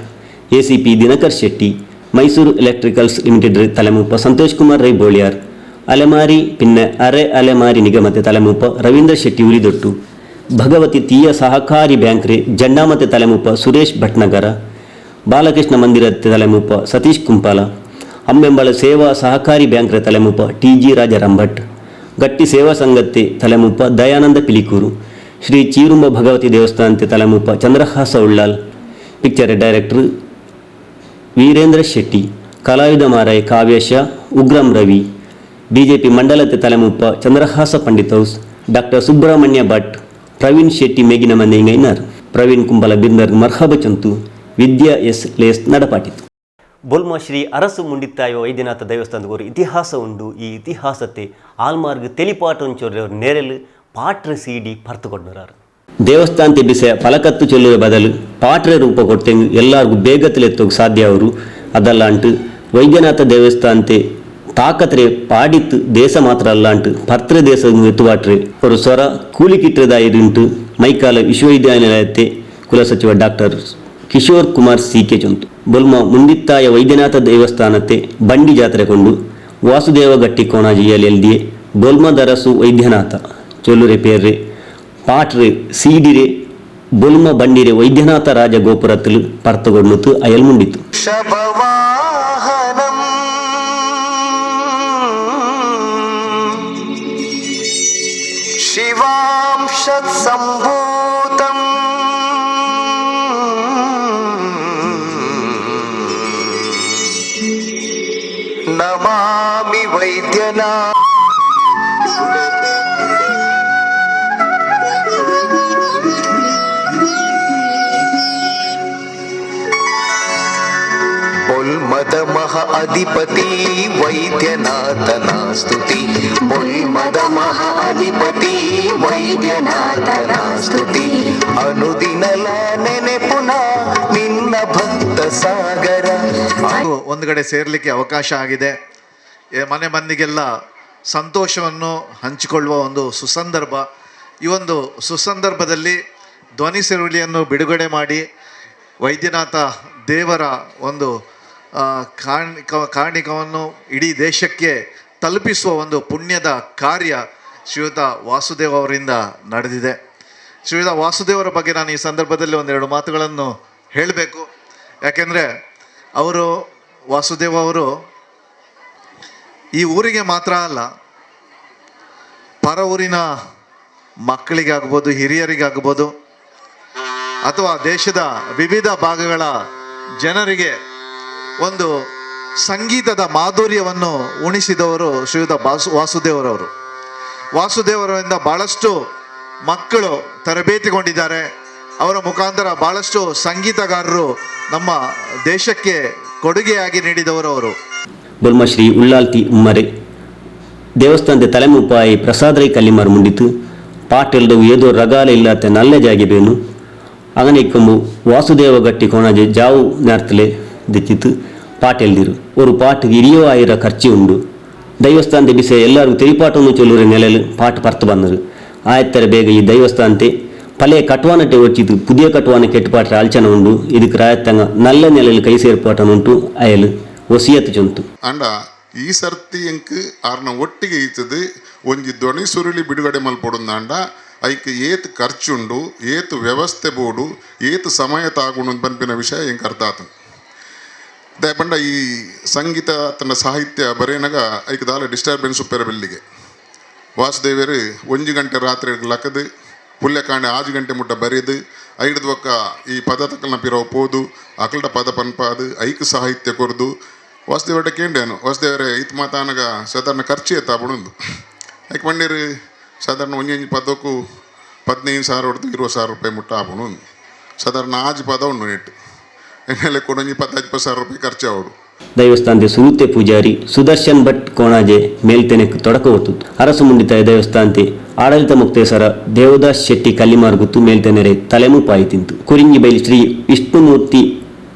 ACP Dinakar Shetty, Mysuru electricals limited ತಲೆಮೂಪ Santosh Kumar Rai Boliyar, ಅಲೆಮಾರಿ ಪಿನ್ನೆ ಅರೆ ಅಲೆಮಾರಿ ನಿಗಮತೆ ತಲೆಮೂಪ ರವೀಂದ್ರ ಶೆಟ್ಟಿ ಉಲಿದೊಟ್ಟು, ಭಗವತಿ ತೀಯ ಸಹಕಾರಿ ಬ್ಯಾಂಕ್ ರೇ ಜಂಡಾಮತೆ ತಲೆಮೂಪ ಸುರೇಶ್ ಭಟ್ನಗರ, ಬಾಲಕೃಷ್ಣ ಮಂದಿರ ತಲೆಮೂಪ ಸತೀಶ್ ಕುಂಪಾಲ, ಅಂಬೆಂಬಳ ಸೇವಾ ಸಹಕಾರಿ ಬ್ಯಾಂಕ್ ರೇ ತಲೆಮೂಪ ಟಿ ಜಿ ರಾಜಾರಾಮ್ ಭಟ್, ಗಟ್ಟಿ ಸೇವಾ ಸಂಘತ್ತೆ ತಲೆಮೂಪ ದಯಾನಂದ ಪಿಲಿಕೂರು, ಶ್ರೀ ಚೀರುಂಬ ಭಗವತಿ ದೇವಸ್ಥಾನತೆ ತಲೆಮೂಪ ಚಂದ್ರಹಾಸ ಉಳ್ಳಾಲ್, ಪಿಕ್ಚರ್ ಡೈರೆಕ್ಟರ್ ವೀರೇಂದ್ರ ಶೆಟ್ಟಿ, ಕಲಾವಿದ ಮಾರಾಯ್ ಕಾವ್ಯಶ, ಉಗ್ರಂ ರವಿ, ಬಿಜೆಪಿ ಮಂಡಲತೆ ತಲೆಮೂಪ ಚಂದ್ರಹಾಸ ಪಂಡಿತ್ ಹೌಸ್, ಡಾಕ್ಟರ್ ಸುಬ್ರಹ್ಮಣ್ಯ ಭಟ್, ಪ್ರವೀಣ್ ಶೆಟ್ಟಿ ಮೇಗಿನ ಮಂದಿ ಪ್ರವೀಣ್ ಕುಂಬಲ ಬಿಂದರ್ ಮರ್ಹಬ ಚಂತು, ವಿದ್ಯಾ ಎಸ್ ಲೇಸ್ ನಡಪಾಟಿತು. ಬೊಲ್ಮ ಶ್ರೀ ಅರಸು ಮುಂಡಿತ್ತಾಯೋ ವೈದ್ಯನಾಥ ದೇವಸ್ಥಾನದ ಒಂದು ಇತಿಹಾಸ ಉಂಡು. ಈ ಇತಿಹಾಸತೆ ಆಲ್ಮಾರ್ಗ್ ತೆಲಿಪಾಟೊಂಚೋರು ನೆರೆಲು ಪಾಟ್ರೆ ಸೀಡಿ ಪರ್ತುಕೊಂಡರಾರು. ದೇವಸ್ಥಾನತೆ ಬಿಸೆ ಫಲಕತ್ತು ಚೊಲ್ಲುವ ಬದಲು ಪಾಟ್ರೆ ರೂಪ ಕೊಡ್ತೆಂಗ್ ಎಲ್ಲರಿಗೂ ಬೇಗತಲೆತ್ತೋಗಿ ಸಾಧ್ಯ ಅವರು. ಅದಲ್ಲ ಅಂಟು ವೈದ್ಯನಾಥ ದೇವಸ್ಥಾನತೆ ತಾಕತ್ರೆ ಪಾಡಿತ್ತು ದೇಶ ಮಾತ್ರ ಅಲ್ಲ ಅಂಟು ಪರ್ತ್ರೆ ದೇಶ ಎತ್ತುವಾಟ್ರೆ ஒரு ಸ್ವರ ಕೂಲಿಕಿಟ್ಟದಾயிருಂಟು ಮೈಕಾಲ ವಿಶ್ವವಿದ್ಯಾನಿಲಯತೆ ಕುಲಸಚಿವ doctor Kishore Kumar C K ಚೊಂತು. ಬೊಲ್ಮ ಮುಂಡಿತ್ತಾಯ Vaidyanatha ದೇವಸ್ಥಾನತೆ ಬಂಡಿ ಜಾತ್ರೆ ಕೊಂಡು ವಾಸುದೇವ ಗಟ್ಟಿ ಕೋಣಾಜಿಯಲ್ಲಿ ಎಲ್ದಿಯೆ ಬೊಲ್ಮದರಸು ವೈದ್ಯನಾಥ ಚೊಲ್ಲುರೆ ಪೇರ್ರೆ ಪಾಟ್ರೆ ಸೀಡಿರೆ ಬೊಲ್ಮ ಬಂಡಿರೆ ವೈದ್ಯನಾಥ ರಾಜ ಗೋಪುರತ್ತಲು ಪರ್ತಗೊಂಡುತ್ತು ಅಯಲ್ ಮುಂಡಿತ್ತು. ಶಿವಾಂಶತ್ಸಂಭೂತಂ ನಮಾಮಿ ವೈದ್ಯನಾ. ಮದಮಹ ಅಧಿಪತಿ ವೈದ್ಯನಾಥನ ಸ್ತುತಿ, ಮದಮಹ ಅಧಿಪತಿ ವೈದ್ಯನಾಥನ ಸ್ತುತಿ, ಅನುದಿನಲ ನೆನೆಪುನ ನಿನ್ನ ಭಕ್ತ ಸಾಗರ. ಒಂದು ಕಡೆ ಸೇರಲಿಕ್ಕೆ ಅವಕಾಶ ಆಗಿದೆ. ಮನೆ ಮಂದಿಗೆಲ್ಲ ಸಂತೋಷವನ್ನು ಹಂಚಿಕೊಳ್ಳುವ ಒಂದು ಸುಸಂದರ್ಭ. ಈ ಒಂದು ಸುಸಂದರ್ಭದಲ್ಲಿ ಧ್ವನಿ ಸುರುಳಿಯನ್ನು ಬಿಡುಗಡೆ ಮಾಡಿ ವೈದ್ಯನಾಥ ದೇವರ ಒಂದು ಕಾರಣಿಕವನ್ನು ಇಡೀ ದೇಶಕ್ಕೆ ತಲುಪಿಸುವ ಒಂದು ಪುಣ್ಯದ ಕಾರ್ಯ ಶ್ರೀಯುತ ವಾಸುದೇವ್ ಅವರಿಂದ ನಡೆದಿದೆ. ಶ್ರೀಯುತ ವಾಸುದೇವರ ಬಗ್ಗೆ ನಾನು ಈ ಸಂದರ್ಭದಲ್ಲಿ ಒಂದೆರಡು ಮಾತುಗಳನ್ನು ಹೇಳಬೇಕು. ಯಾಕೆಂದರೆ ಅವರು, ವಾಸುದೇವ್ ಅವರು ಈ ಊರಿಗೆ ಮಾತ್ರ ಅಲ್ಲ, ಪರ ಊರಿನ ಮಕ್ಕಳಿಗಾಗ್ಬೋದು, ಹಿರಿಯರಿಗಾಗ್ಬೋದು, ಅಥವಾ ದೇಶದ ವಿವಿಧ ಭಾಗಗಳ ಜನರಿಗೆ ಒಂದು ಸಂಗೀತದ ಮಾಧುರ್ಯವನ್ನು ಉಣಿಸಿದವರು ಶ್ರೀಯುತ ವಾಸುದೇವರವರು. ವಾಸುದೇವರಿಂದ ಭಾಳಷ್ಟು ಮಕ್ಕಳು ತರಬೇತಿಗೊಂಡಿದ್ದಾರೆ. ಅವರ ಮುಖಾಂತರ ಭಾಳಷ್ಟು ಸಂಗೀತಗಾರರು ನಮ್ಮ ದೇಶಕ್ಕೆ ಕೊಡುಗೆಯಾಗಿ ನೀಡಿದವರು ಅವರು. ಬೊಲ್ಮಶ್ರೀ ಉಳ್ಳಾಲ್ತಿ ಉಮ್ಮರೆ ದೇವಸ್ಥಾನದ ತಲೆಮುಪಾಯಿ ಪ್ರಸಾದರೈ ಕಲ್ಲಿಮಾರ್ ಮುಂಡಿತು ಪಾಟೆಲ್ದವು ಏದೋ ರಗಾಲ ಇಲ್ಲಾತೆ ನಲ್ಲೆ ಜಾಗೆ ಬೇನು ಅಂಗನೆ ಇಕ್ಕೊಂಬು ವಾಸುದೇವ ಗಟ್ಟಿ ಕೋಣಾಜೆ ಜಾವು ನೇರ್ತಲೆ ದಿತ್ತಿತ್ತು ಪಾಟೆಲ್ದಿರು ஒரு ಪಾಟ್ ಇರಿಯೋ ಆಯಿರ ಖರ್ಚಿ ಉಂಡು. ದೈವಸ್ಥಾನದ ಬಿಸೆ ಎಲ್ಲರಿಗೂ ತೆರಿಪಾಟನ್ನು ಚೊಲ್ಲೂರೆ ನೆಲೆಲು ಪಾಟ್ ಪರ್ತು ಬಂದರು. ಆಯತ್ತರ ಬೇಗ ಈ ದೈವಸ್ಥಾನತೆ ಪಲೆ ಕಟ್ವಾನಟೆ ಒಚ್ಚಿತು ಪುದಿಯ ಕಟ್ವಾನ ಕೆಟ್ಟುಪಾಟ್ರೆ ಆಲ್ಚನ ಉಂಡು. ಇದಕ್ಕೆ ರಾಯತ್ತಂಗ ನಲ್ಲ ನೆಲೆಲು ಕೈ ಸೇರ್ಪಾಟನುಂಟು ಅಯಲು ಒಸಿಯತ್ತು ಚೊಂತು. ಅಂಡ ಈ ಸರ್ತಿ ಎಂಕ್ ಆರ್ನ ಒಟ್ಟಿಗೆ ಈತದು ಒಂಜಿ ಧ್ವನಿ ಸುರುಳಿ ಬಿಡುಗಡೆ ಮಲ್ಪೊಡುಂದಾಂಡ ಐಕ್ ಏತ್ ಖರ್ಚುಂಡು, ಏತ್ ವ್ಯವಸ್ಥೆ ಬೋಡು, ಏತ್ ಸಮಯ ತಾಗುಂಡು ಪನ್ಪಿನ ವಿಷಯ ಎಂಕ್ ಅರ್ಥ ಆತು. ಪಂಡ ಈ ಸಂಗೀತ ತನ್ನ ಸಾಹಿತ್ಯ ಬರೇನಗ ಐಕ್ ದಾಲ ಡಿಸ್ಟರ್ಬೆನ್ಸ್ ಉಪ್ಪೆರ ಬೆಲ್ಲಿಗೆ ವಾಸುದೇವರು 1 ಗಂಟೆ ರಾತ್ರಿ ಲಕ್ಕದು ಪುಲ್ಯಕಾಂಡೆ 6 ಗಂಟೆ ಮುಟ್ಟ ಬರೆದು ಐಡ್ದು ಬೊಕ್ಕ ಈ ಪದ ತಕ್ಕಲ್ನ ಪಿರವು ಪೋದು ಅಕಲ್ಡ ಪದ ಪನ್ಪಾದು ಐಕ್ ಸಾಹಿತ್ಯ ಕೊರ್ದು ವಾಸುದೇವಟ ಕೇಂಡೇನು. ವಾಸುದೇವರೇ ಇತ್ ಮಾತಾನಗ ಸಾಧಾರಣ ಖರ್ಚು ಎತ್ತ ಬುಣಂದು ಐಕ್ ಪಂಡೀರು ಸಾಧಾರಣ ಒಂಜೊಂಜಿ ಪದಕ್ಕೂ 15,000 ಹೊಡೆದು 20,000 ರೂಪಾಯಿ ಮುಟ್ಟ ಆಪುಣು. ಸಾಧಾರಣ 6 ಪದ ಉಂಡು ನೆಟ್ಟು ಎನ್ನೆಲೆ ಕೊಡೊಂಜಿ 10-20,000 ರೂಪಾಯಿ ಖರ್ಚು ಆವಡು. ದೈವಸ್ಥಾನದ ಸುರುತೆ ಪೂಜಾರಿ ಸುದರ್ಶನ್ ಭಟ್ ಕೋಣಾಜೆ ಮೇಲ್ತೆನೆಕ್ ತೊಡಕ ಒತ್ತು ಅರಸು ಮುಂಡಿತಾಯ ದೇವಸ್ಥಾನತೆ ಆಡಳಿತ ಮುಕ್ತೇಸರ ದೇವದಾಸ್ ಶೆಟ್ಟಿ ಕಲ್ಲಿಮಾರ್ ಗುತ್ತು ಮೇಲ್ತೆನೆರೆ ತಲೆಮು ಪಾಯಿ ತಿಂತು. ಕುರಿಂಗಿ ಬೈಲಿ Shri Vishnumurthy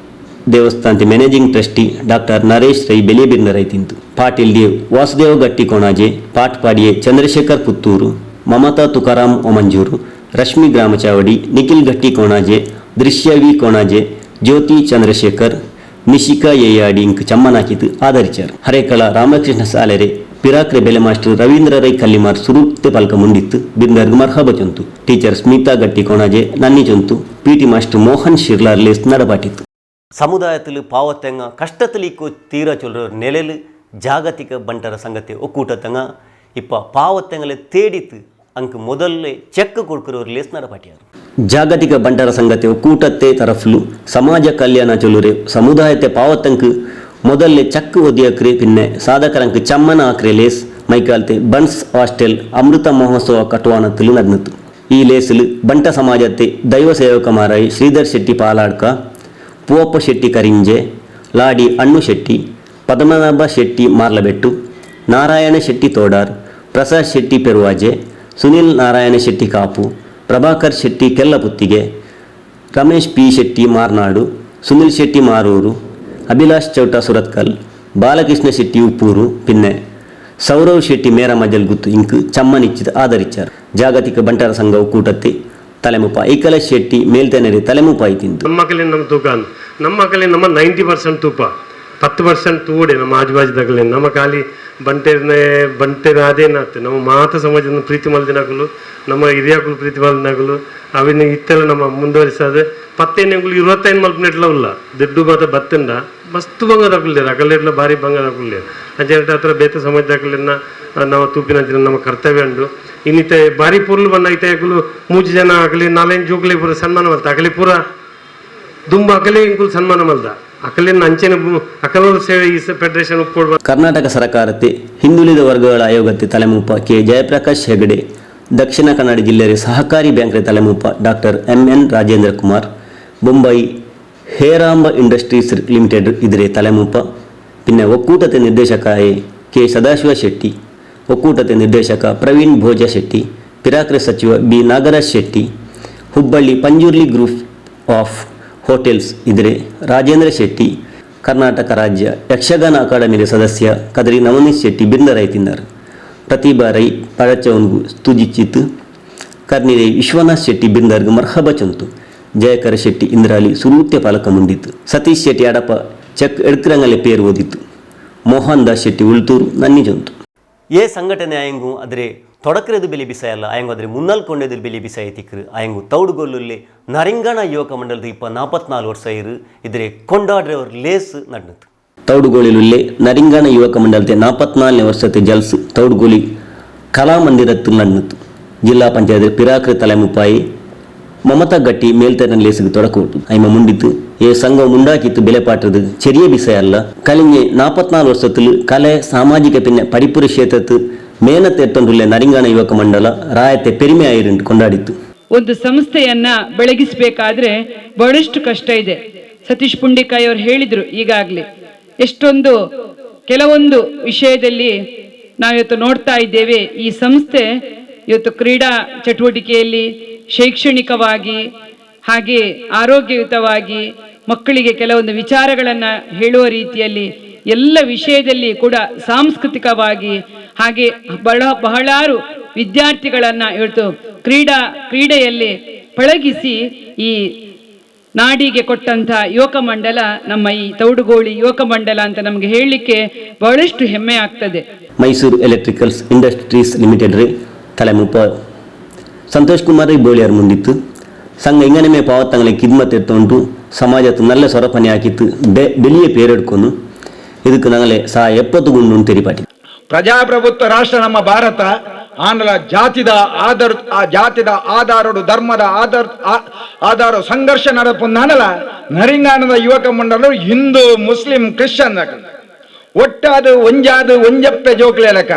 ದೇವಸ್ಥಾನತೆ managing trustee doctor Naresh Rai ಬೆಲಿಬಿರ್ನರೈ ತಿಂತು. Patil Dev Vasudeva ಗಟ್ಟಿ ಕೋಣಾಜೆ, ಪಾಟ್ಪಾಡಿಯೆ ಚಂದ್ರಶೇಖರ್ ಪುತ್ತೂರು, ಮಮತಾ ತುಕಾರಾಮ್ ಒಮಂಜೂರು, ರಶ್ಮಿ ಗ್ರಾಮಚಾವಡಿ, ನಿಖಿಲ್ ಗಟ್ಟಿ ಕೋಣಾಜೆ, ದೃಶ್ಯ ವಿ ಕೋಣಾಜೆ, ಜ್ಯೋತಿ ಚಂದ್ರಶೇಖರ್, ನಿಶಿಕಾ ಏಯಾಡಿ ಇಂಕ್ ಚಮ್ಮನಾಕಿತು ಆಧರಿಚಾರ್. ಹರೇಕಳ ರಾಮಕೃಷ್ಣ ಸಾಲೆರೆ ಪಿರಾಕ್ರೆ ಬೆಲೆ ಮಾಸ್ಟರ್ ರವೀಂದ್ರ ರೈ ಕಲ್ಲಿಮಾರ್ ಸುರೂಪ್ತೆ ಪಲ್ಕ ಮುಂಡಿತ್ತು ಬಿಂದರ್ಗ್ ಮರ್ಹಬ ಚೊಂತು. ಟೀಚರ್ ಸ್ಮಿತಾ ಗಟ್ಟಿ ಕೋಣಾಜೆ ನನ್ನಿ ಚೊಂತು. ಪಿಟಿ ಮಾಸ್ಟರ್ ಮೋಹನ್ ಶಿರ್ಲಾರ್ ಲೇಸ್ ನಡಪಾಟಿತ್ತು. ಸಮುದಾಯದಲ್ಲಿ ಪಾವತ್ತೆಂಗ ಕಷ್ಟದಲ್ಲಿ ತೀರ ಚೊಲ್ಲರ ನೆಲೆಲು ಜಾಗತಿಕ ಬಂಟರ ಸಂಗತಿ ಒಕ್ಕೂಟತ್ತಂಗ ಇಪ್ಪ ಪಾವತ್ತೆಂಗಲೆ ತೇಡಿತು ಅಂಕ್ ಮೊದಲೇ ಚೆಕ್ ಕೊಡ್ಕಿರೋರು ಲೇಸ್ ನಡಪಾಟಿಯಾರು. ಜಾಗತಿಕ ಬಂಟರ ಸಂಗತಿ ಒಕ್ಕೂಟತ್ತೆ ತರಫ್ಲು ಸಮಾಜ ಕಲ್ಯಾಣ ಚೊಲ್ಲುರೆ ಸಮುದಾಯತೆ ಪಾವತ್ತಂಕ್ ಮೊದಲೇ ಚಕ್ ಒದಿಯಕ್ರೆ ಪಿನ್ನೆ ಸಾಧಕರಂಕ್ ಚಮ್ಮನ ಆಕ್ರೆ ಲೇಸ್ ಮೈಕಾಲ್ತೆ ಬನ್ಸ್ ಹಾಸ್ಟೆಲ್ ಅಮೃತ ಮಹೋತ್ಸವ ಕಟ್ವಾನ ತುಲು ನಡ್ನತ್ತು. ಈ ಲೇಸಲು ಬಂಟ ಸಮಾಜത്തെ ದೈವ ಸೇವಕ ಮಾರಾಯಿ ಶ್ರೀಧರ್ ಶೆಟ್ಟಿ ಪಾಲಾಡ್ಕ, ಪೂವಪ್ಪ ಶೆಟ್ಟಿ ಕರಿಂಜೆ, ಲಾಡಿ ಅಣ್ಣು ಶೆಟ್ಟಿ, ಪದ್ಮನಾಭ ಶೆಟ್ಟಿ ಮಾರ್ಲಬೆಟ್ಟು, ನಾರಾಯಣ ಶೆಟ್ಟಿ ತೋಡಾರ್, ಪ್ರಸಾದ್ ಶೆಟ್ಟಿ ಪೆರುವಾಜೆ, ಸುನಿಲ್ ನಾರಾಯಣ ಶೆಟ್ಟಿ ಕಾಪು, ಪ್ರಭಾಕರ್ ಶೆಟ್ಟಿ ಕೆಲ್ಲಪುತ್ತಿಗೆ, ರಮೇಶ್ ಪಿ ಶೆಟ್ಟಿ ಮಾರ್ನಾಡು, ಸುನಿಲ್ ಶೆಟ್ಟಿ ಮಾರೂರು, ಅಭಿಲಾಷ್ ಚೌಟ ಸುರತ್ಕಲ್, ಬಾಲಕೃಷ್ಣ ಶೆಟ್ಟಿ ಉಪ್ಪೂರು, ಪಿನ್ನೆ ಸೌರವ್ ಶೆಟ್ಟಿ ಮೇರಮಜಲ್ ಗುತ್ತು ಇಂಕ್ ಚಮ್ಮನಿಚ್ಚಿದ ಆಧರಿಚಾರ್. ಜಾಗತಿಕ ಬಂಟರ ಸಂಘ ಒಕ್ಕೂಟತ್ತೆ ತಲೆಮುಪ ಐಕಲ ಶೆಟ್ಟಿ ಮೇಲ್ತೆನೆರೆ ತಲೆಮುಪಾಯಿ ತಿಂತು. ನಮ್ಮ ಕಲೆ ನಮ್ಮ ತೂಕ ನಮ್ಮ ಕಲೆ ನಮ್ಮ 90% ತೂಪ 10% ತೂಡೆ ನಮ್ಮ ಆಜುಬಾಜುದಾಗಲೇ ನಮ್ಮ ಖಾಲಿ ಬಂಟೆರ್ನೆ ಬಂಟೆರ ಅದೇನಾಗ್ತದೆ ನಮ್ಮ ಮಾತ ಸಮಾಜದ ಪ್ರೀತಿ ಮಲ್ದಿನಾಗಲು ನಮ್ಮ ಹಿರಿಯಾಕುಲು ಪ್ರೀತಿ ಮಲ್ದಿನಾಗಲು ಅವಿನ ಇತ್ತೆಲ್ಲ ನಮ್ಮ ಮುಂದುವರಿಸಾದ ಪತ್ತೇನೆಂಗುಲು 25 ಮಲ್ಪನೆಟ್ಲ ಉಲ್ಲ ದುಡ್ಡು ಮಾತ ಬತ್ತಂಡ ಮಸ್ತ್ ಬಂಗದಾಕುಲ್ಲೇರು ಅಕಲೆಟ್ಲ ಭಾರಿ ಬಂಗದಾಕುಲ್ಲೇರು ಅಂಚೆ ಹತ್ರ ಬೇತೆ ಸಮಾಜದಾಕಲೆನ್ನ ನಮ್ಮ ತೂಪಿನ ನಮ್ಮ ಕರ್ತವ್ಯ ಉಂಡು. ಇನ್ನಿತ ಭಾರಿ ಪೂರ್ಲು ಬಣ್ಣ ಐತೆ ಅಕಲು 3 ಜನ ಆಗಲಿ 4-5 ಜೋಕ್ಲಿ ಪೂರ ಸನ್ಮಾನ ಮಲ್ತ ಅಕಲಿ ಪೂರ ದುಂಬ ಅಕಲೆ ಇಂಕುಲು ಸನ್ಮಾನ ಮಲ್ದ ಅಕಲಿನ ಅಂಚೆನ ಅಕಲೋರ ಸೇವೆ ಈ ಫೆಡರೇಷನ್ ಒಪ್ಕೊಡ್ಬ. ಕರ್ನಾಟಕ ಸರ್ಕಾರತೆ ಹಿಂದುಳಿದ ವರ್ಗಗಳ ಆಯೋಗಕ್ಕೆ ತಲೆಮೂಪ ಕೆ ಜಯಪ್ರಕಾಶ್ ಹೆಗಡೆ, ದಕ್ಷಿಣ ಕನ್ನಡ ಜಿಲ್ಲೆಯ ಸಹಕಾರಿ ಬ್ಯಾಂಕ್ರ ತಲೆಮೂಪ doctor M N Rajendra Kumar, Bombay Heramba industries limited ಇದ್ರೆ ತಲೆಮೂಪ ಪಿನ್ನೆ ಒಕ್ಕೂಟತೆ ನಿರ್ದೇಶಕ ಕೆ ಸದಾಶಿವ ಶೆಟ್ಟಿ, ಒಕ್ಕೂಟತೆ ನಿರ್ದೇಶಕ ಪ್ರವೀಣ್ ಭೋಜ ಶೆಟ್ಟಿ, ಪಿರಾಕ್ರೆ ಸಚಿವ B Nagaraj Shetty, Hubballi Panjurli group of hotels ಇದ್ರೆ ರಾಜೇಂದ್ರ ಶೆಟ್ಟಿ, ಕರ್ನಾಟಕ ರಾಜ್ಯ ಯಕ್ಷಗಾನ ಅಕಾಡೆಮಿಯ ಸದಸ್ಯ ಕದ್ರಿ ನವನೀಶ್ ಶೆಟ್ಟಿ ಬಿಂದರೈ ತಿಂದರು. Pratibha Rai ಪಡಚವನ್ಗು ಸ್ತುಜಿಚಿತ್ತು ಕರ್ನಿರೆ ವಿಶ್ವನಾಥ್ ಶೆಟ್ಟಿ ಬಿಂದರ್ಗ್ ಮರ್ಹಬ ಚಂತು ಜಯಕರ ಶೆಟ್ಟಿ ಇಂದ್ರಾಲಿ ಸುರೂತ್ಯ ಪಾಲಕ ಮುಂದಿತ್ತು ಸತೀಶ್ ಶೆಟ್ಟಿ ಅಡಪ ಚೆಕ್ ಎಡ್ಕರಂಗಲೆ ಪೇರು ಓದಿತ್ತು ಮೋಹನ್ ದಾಸ್ ಶೆಟ್ಟಿ ಉಳ್ತೂರು ನನ್ನಿ ಜಂತು. ಏ ಸಂಘಟನೆ ಆಯಂಗು ಆದರೆ ತೊಡಕರೆದು ಬೆಲೆ ಬಿಸಾಯಲ್ಲ ಆಯಂಗು ಆದರೆ ಮುನ್ನಲ್ಕೊಂಡೆದು ಬೆಲೆ ಬಿಸಾಯ ತಿಕ್ಕರು ಆಯಂಗು ತೌಡುಗೊಲ್ಲುಲ್ಲೆ ನರಿಂಗಣ ಯುವಕ ಮಂಡಲದ 44 ವರ್ಷ ಇರು ಇದ್ರೆ ಕೊಂಡಾಡ್ರವ್ರ ಲೇಸ್ ನಡ್ನತ್ತು. ತೌಡುಗೋಳಿಲುಲ್ಲೆ ನರಿಂಗಣ ಯುವಕ ಮಂಡಲದ 44ನೇ ವರ್ಷത്തെ ಜಲ್ಸ್ ತೌಡುಗೋಲಿ ಕಲಾಮಂದಿರತ್ತು ನಡ್ನತ್ತು. ಜಿಲ್ಲಾ ಪಂಚಾಯತ್ ಪಿರಾಕ್ರ ತಲೆಮುಪಾಯಿ ಮಮತಾ ಗಟ್ಟಿ ಮೇಲ್ತರನ ಲೇಸಿಗೆ ತೊಡಕೋಟು ಐಮ ಮುಂಡಿತ್ತು ಏ ಸಂಘ ಮುಂಡಾಕಿತ್ತು ಬೆಲೆಪಾಟದು ಚೆರಿಯ ಬಿಸೆಯಲ್ಲ ಕಲಿಂಗೆ 44 ವರ್ಷത്തിൽ ಕಲೆ ಸಾಮಾಜಿಕ ಪಿನ್ನೆ ಪಡಿಪುರ ಕ್ಷೇತ್ರತ್ತು ಮೇನತ್ ಎತ್ತೊಂದುಲ್ಲೆ ನರಿಂಗಾಣ ಯುವಕ ಮಂಡಲ ರಾಯತೆ ಪೆರಿಮೆ ಆಯಿರು ಕೊಂಡಾಡಿತ್ತು. ಒಂದು ಸಂಸ್ಥೆಯನ್ನ ಬೆಳಗಿಸಬೇಕಾದ್ರೆ ಬಹಳಷ್ಟು ಕಷ್ಟ ಇದೆ. ಸತೀಶ್ ಪುಂಡಿಕಾಯಿ ಅವರು ಹೇಳಿದ್ರು ಈಗಾಗಲೇ, ಎಷ್ಟೊಂದು ಕೆಲವೊಂದು ವಿಷಯದಲ್ಲಿ ನಾವಿವತ್ತು ನೋಡ್ತಾ ಇದ್ದೇವೆ. ಈ ಸಂಸ್ಥೆ ಇವತ್ತು ಕ್ರೀಡಾ ಚಟುವಟಿಕೆಯಲ್ಲಿ, ಶೈಕ್ಷಣಿಕವಾಗಿ, ಹಾಗೆ ಆರೋಗ್ಯಯುತವಾಗಿ ಮಕ್ಕಳಿಗೆ ಕೆಲವೊಂದು ವಿಚಾರಗಳನ್ನು ಹೇಳುವ ರೀತಿಯಲ್ಲಿ ಎಲ್ಲ ವಿಷಯದಲ್ಲಿ ಕೂಡ ಸಾಂಸ್ಕೃತಿಕವಾಗಿ, ಹಾಗೆ ಬಹಳಾರು ವಿದ್ಯಾರ್ಥಿಗಳನ್ನು ಇವತ್ತು ಕ್ರೀಡೆಯಲ್ಲಿ ಪಳಗಿಸಿ ಈ ನಾಡಿಗೆ ಕೊಟ್ಟಂಥ ಯುವಕ ಮಂಡಲ ನಮ್ಮ ಈ ತೌಡುಗೋಳಿ ಯುವಕ ಮಂಡಲ ಅಂತ ನಮಗೆ ಹೇಳಲಿಕ್ಕೆ ಬಹಳಷ್ಟು ಹೆಮ್ಮೆ ಆಗ್ತದೆ. ಮೈಸೂರು electricals industries limited ರೇ ತಲೆಮುಪ್ಪ ಸಂತೋಷ್ ಕುಮಾರ್ ಬೋಳಿಯಾರ್ ಮುಂದಿತ್ತು. ಸಂಘ ಇಂಗನೆಮೆ ಪಾವತ್ತಂಗಲೆ ಕಿದ್ಮತ್ ಎತ್ತೊಂಡು ಸಮಾಜತ್ತು ನಲ್ಲ ಸೊರಪನೆ ಹಾಕಿತ್ತು ಬೆಲಿಯ ಪೇರೆಡ್ಕೊಂಡು ಇದಕ್ಕೆ ನಂಗಲೆ ಸಾ 70 ಗುಂಡು ತೆರಿಪಾಟಿ. ಪ್ರಜಾಪ್ರಭುತ್ವ ರಾಷ್ಟ್ರ ನಮ್ಮ ಭಾರತ ಆನಲ ಜಾತಿದ ಆಧಾರ, ಆ ಜಾತಿದ ಆಧಾರಡು ಧರ್ಮದ ಆಧಾರ ಸಂಘರ್ಷ ನಡಪುಂದಾನಲ ನರಿಂಗಾನದ ಯುವಕ ಮಂಡಲರು ಹಿಂದೂ ಮುಸ್ಲಿಂ ಕ್ರಿಶ್ಚಿಯನ್ ಒಟ್ಟಾದ ಒಂಜಾದ ಒಂಜಪ್ಪೆ ಜೋಕ್ಲೆಲಕ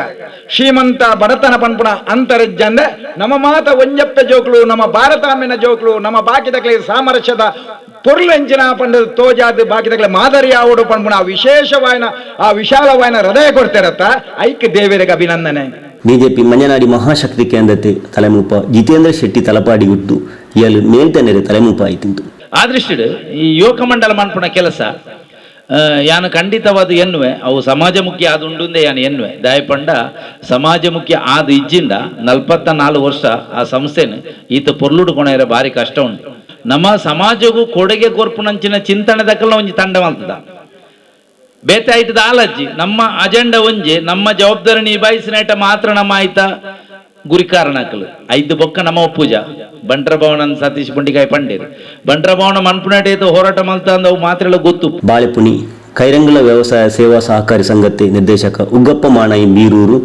ಶ್ರೀಮಂತ ಬಡತನ ಪನ್ಪುಣ ಅಂತರಜ್ಜಂದ ನಮ್ಮ ಮಾತ ಒಂಜಪ್ಪೆ ಜೋಕ್ಲು ನಮ್ಮ ಭಾರತಾಮಿನ ಜೋಕ್ಲು ನಮ್ಮ ಬಾಕಿದಕ್ಲೆ ಸಾಮರಸ್ಯದ ಪೊರ್ಲೆಂಚಿನ ಪಂಡ ತೋಜಾದ ಬಾಕಿದಕ್ಲೆ ಮಾದರಿ ಆವಡು ಪನ್ಪುಣ ವಿಶೇಷವಾಯನ ಆ ವಿಶಾಲವಾಯನ ಹೃದಯ ಕೊಡ್ತಿರತ್ತ ಐಕ್ ದೇವರಿಗೆ ಅಭಿನಂದನೆ. ಬಿಜೆಪಿ ಮಂಜನಾಡಿ ಮಹಾಶಕ್ತಿ ಕೇಂದ್ರತೆ ತಲೆಮೂಪ ಜಿತೇಂದ್ರ ಶೆಟ್ಟಿ ತಲಪಾಡಿ ಗುಟ್ಟು ಇಯಲು ಮೇಲ್ತನೆರೆ ತಲೆಮೂಪ ಆಯ್ತಿಂತು. ಆ ದೃಷ್ಟಿಡ್ ಈ ಯುವಕ ಮಂಡಲ ಮನ್ಪುಣ ಕೆಲಸ ಯಾನು ಖಂಡಿತವಾದ ಎನ್ನುವೆ ಅವು ಸಮಾಜಮುಖಿ ಆದುಂಡುಂದೆ ಯಾನು ಎನ್ನುವೆ ದಾಯಪಂಡ ಸಮಾಜಮುಖಿ ಆದ ಇಜ್ಜಿಂದ 44 ವರ್ಷ ಆ ಸಂಸ್ಥೆನ ಈತ ಪೊರ್ಲುಡು ಕೊಣೆಯರ ಭಾರಿ ಕಷ್ಟ ಉಂಟು. ನಮ್ಮ ಸಮಾಜಕ್ಕೂ ಕೊಡುಗೆ ಕೊರ್ಪುನಂಚಿನ ಚಿಂತನೆ ದಕ್ಕಲ ಒಂಜಿ ತಂಡ ಮಾಡ್ತದ ಬೇತೆ ಆಯ್ತದ ಆಲಜ್ಜಿ ನಮ್ಮ ಅಜೆಂಡಾ ಒಂಜಿ ನಮ್ಮ ಜವಾಬ್ದಾರಿ ನಿಭಾಯಿಸಿನೈಟ ಮಾತ್ರ ನಮ್ಮ ಆಯ್ತಾ ಗುರಿಕಾರಣಕಲು ಐದು ಬೊಕ್ಕ ನಮ್ಮ ಪೂಜಾ ಬಂಟ್ರ ಭವನ ಸತೀಶ್ ಪುಂಡಿಕಾಯಿ ಪಂಡೇರಿ ಬಂಟ್ರ ಭವನ ಮನ್ಪುನಾಟೆ ಹೋರಾಟ ಮಲ್ತ ಅಂದವು ಮಾತ್ರ ಗೊತ್ತು. ಬಾಳೆಪುಣಿ ಕೈರಂಗಲ ವ್ಯವಸಾಯ ಸೇವಾ ಸಹಕಾರಿ ಸಂಘತೆ ನಿರ್ದೇಶಕ ಉಗ್ಗಪ್ಪ ಮಾಣಾಯಿ ಬೀರೂರು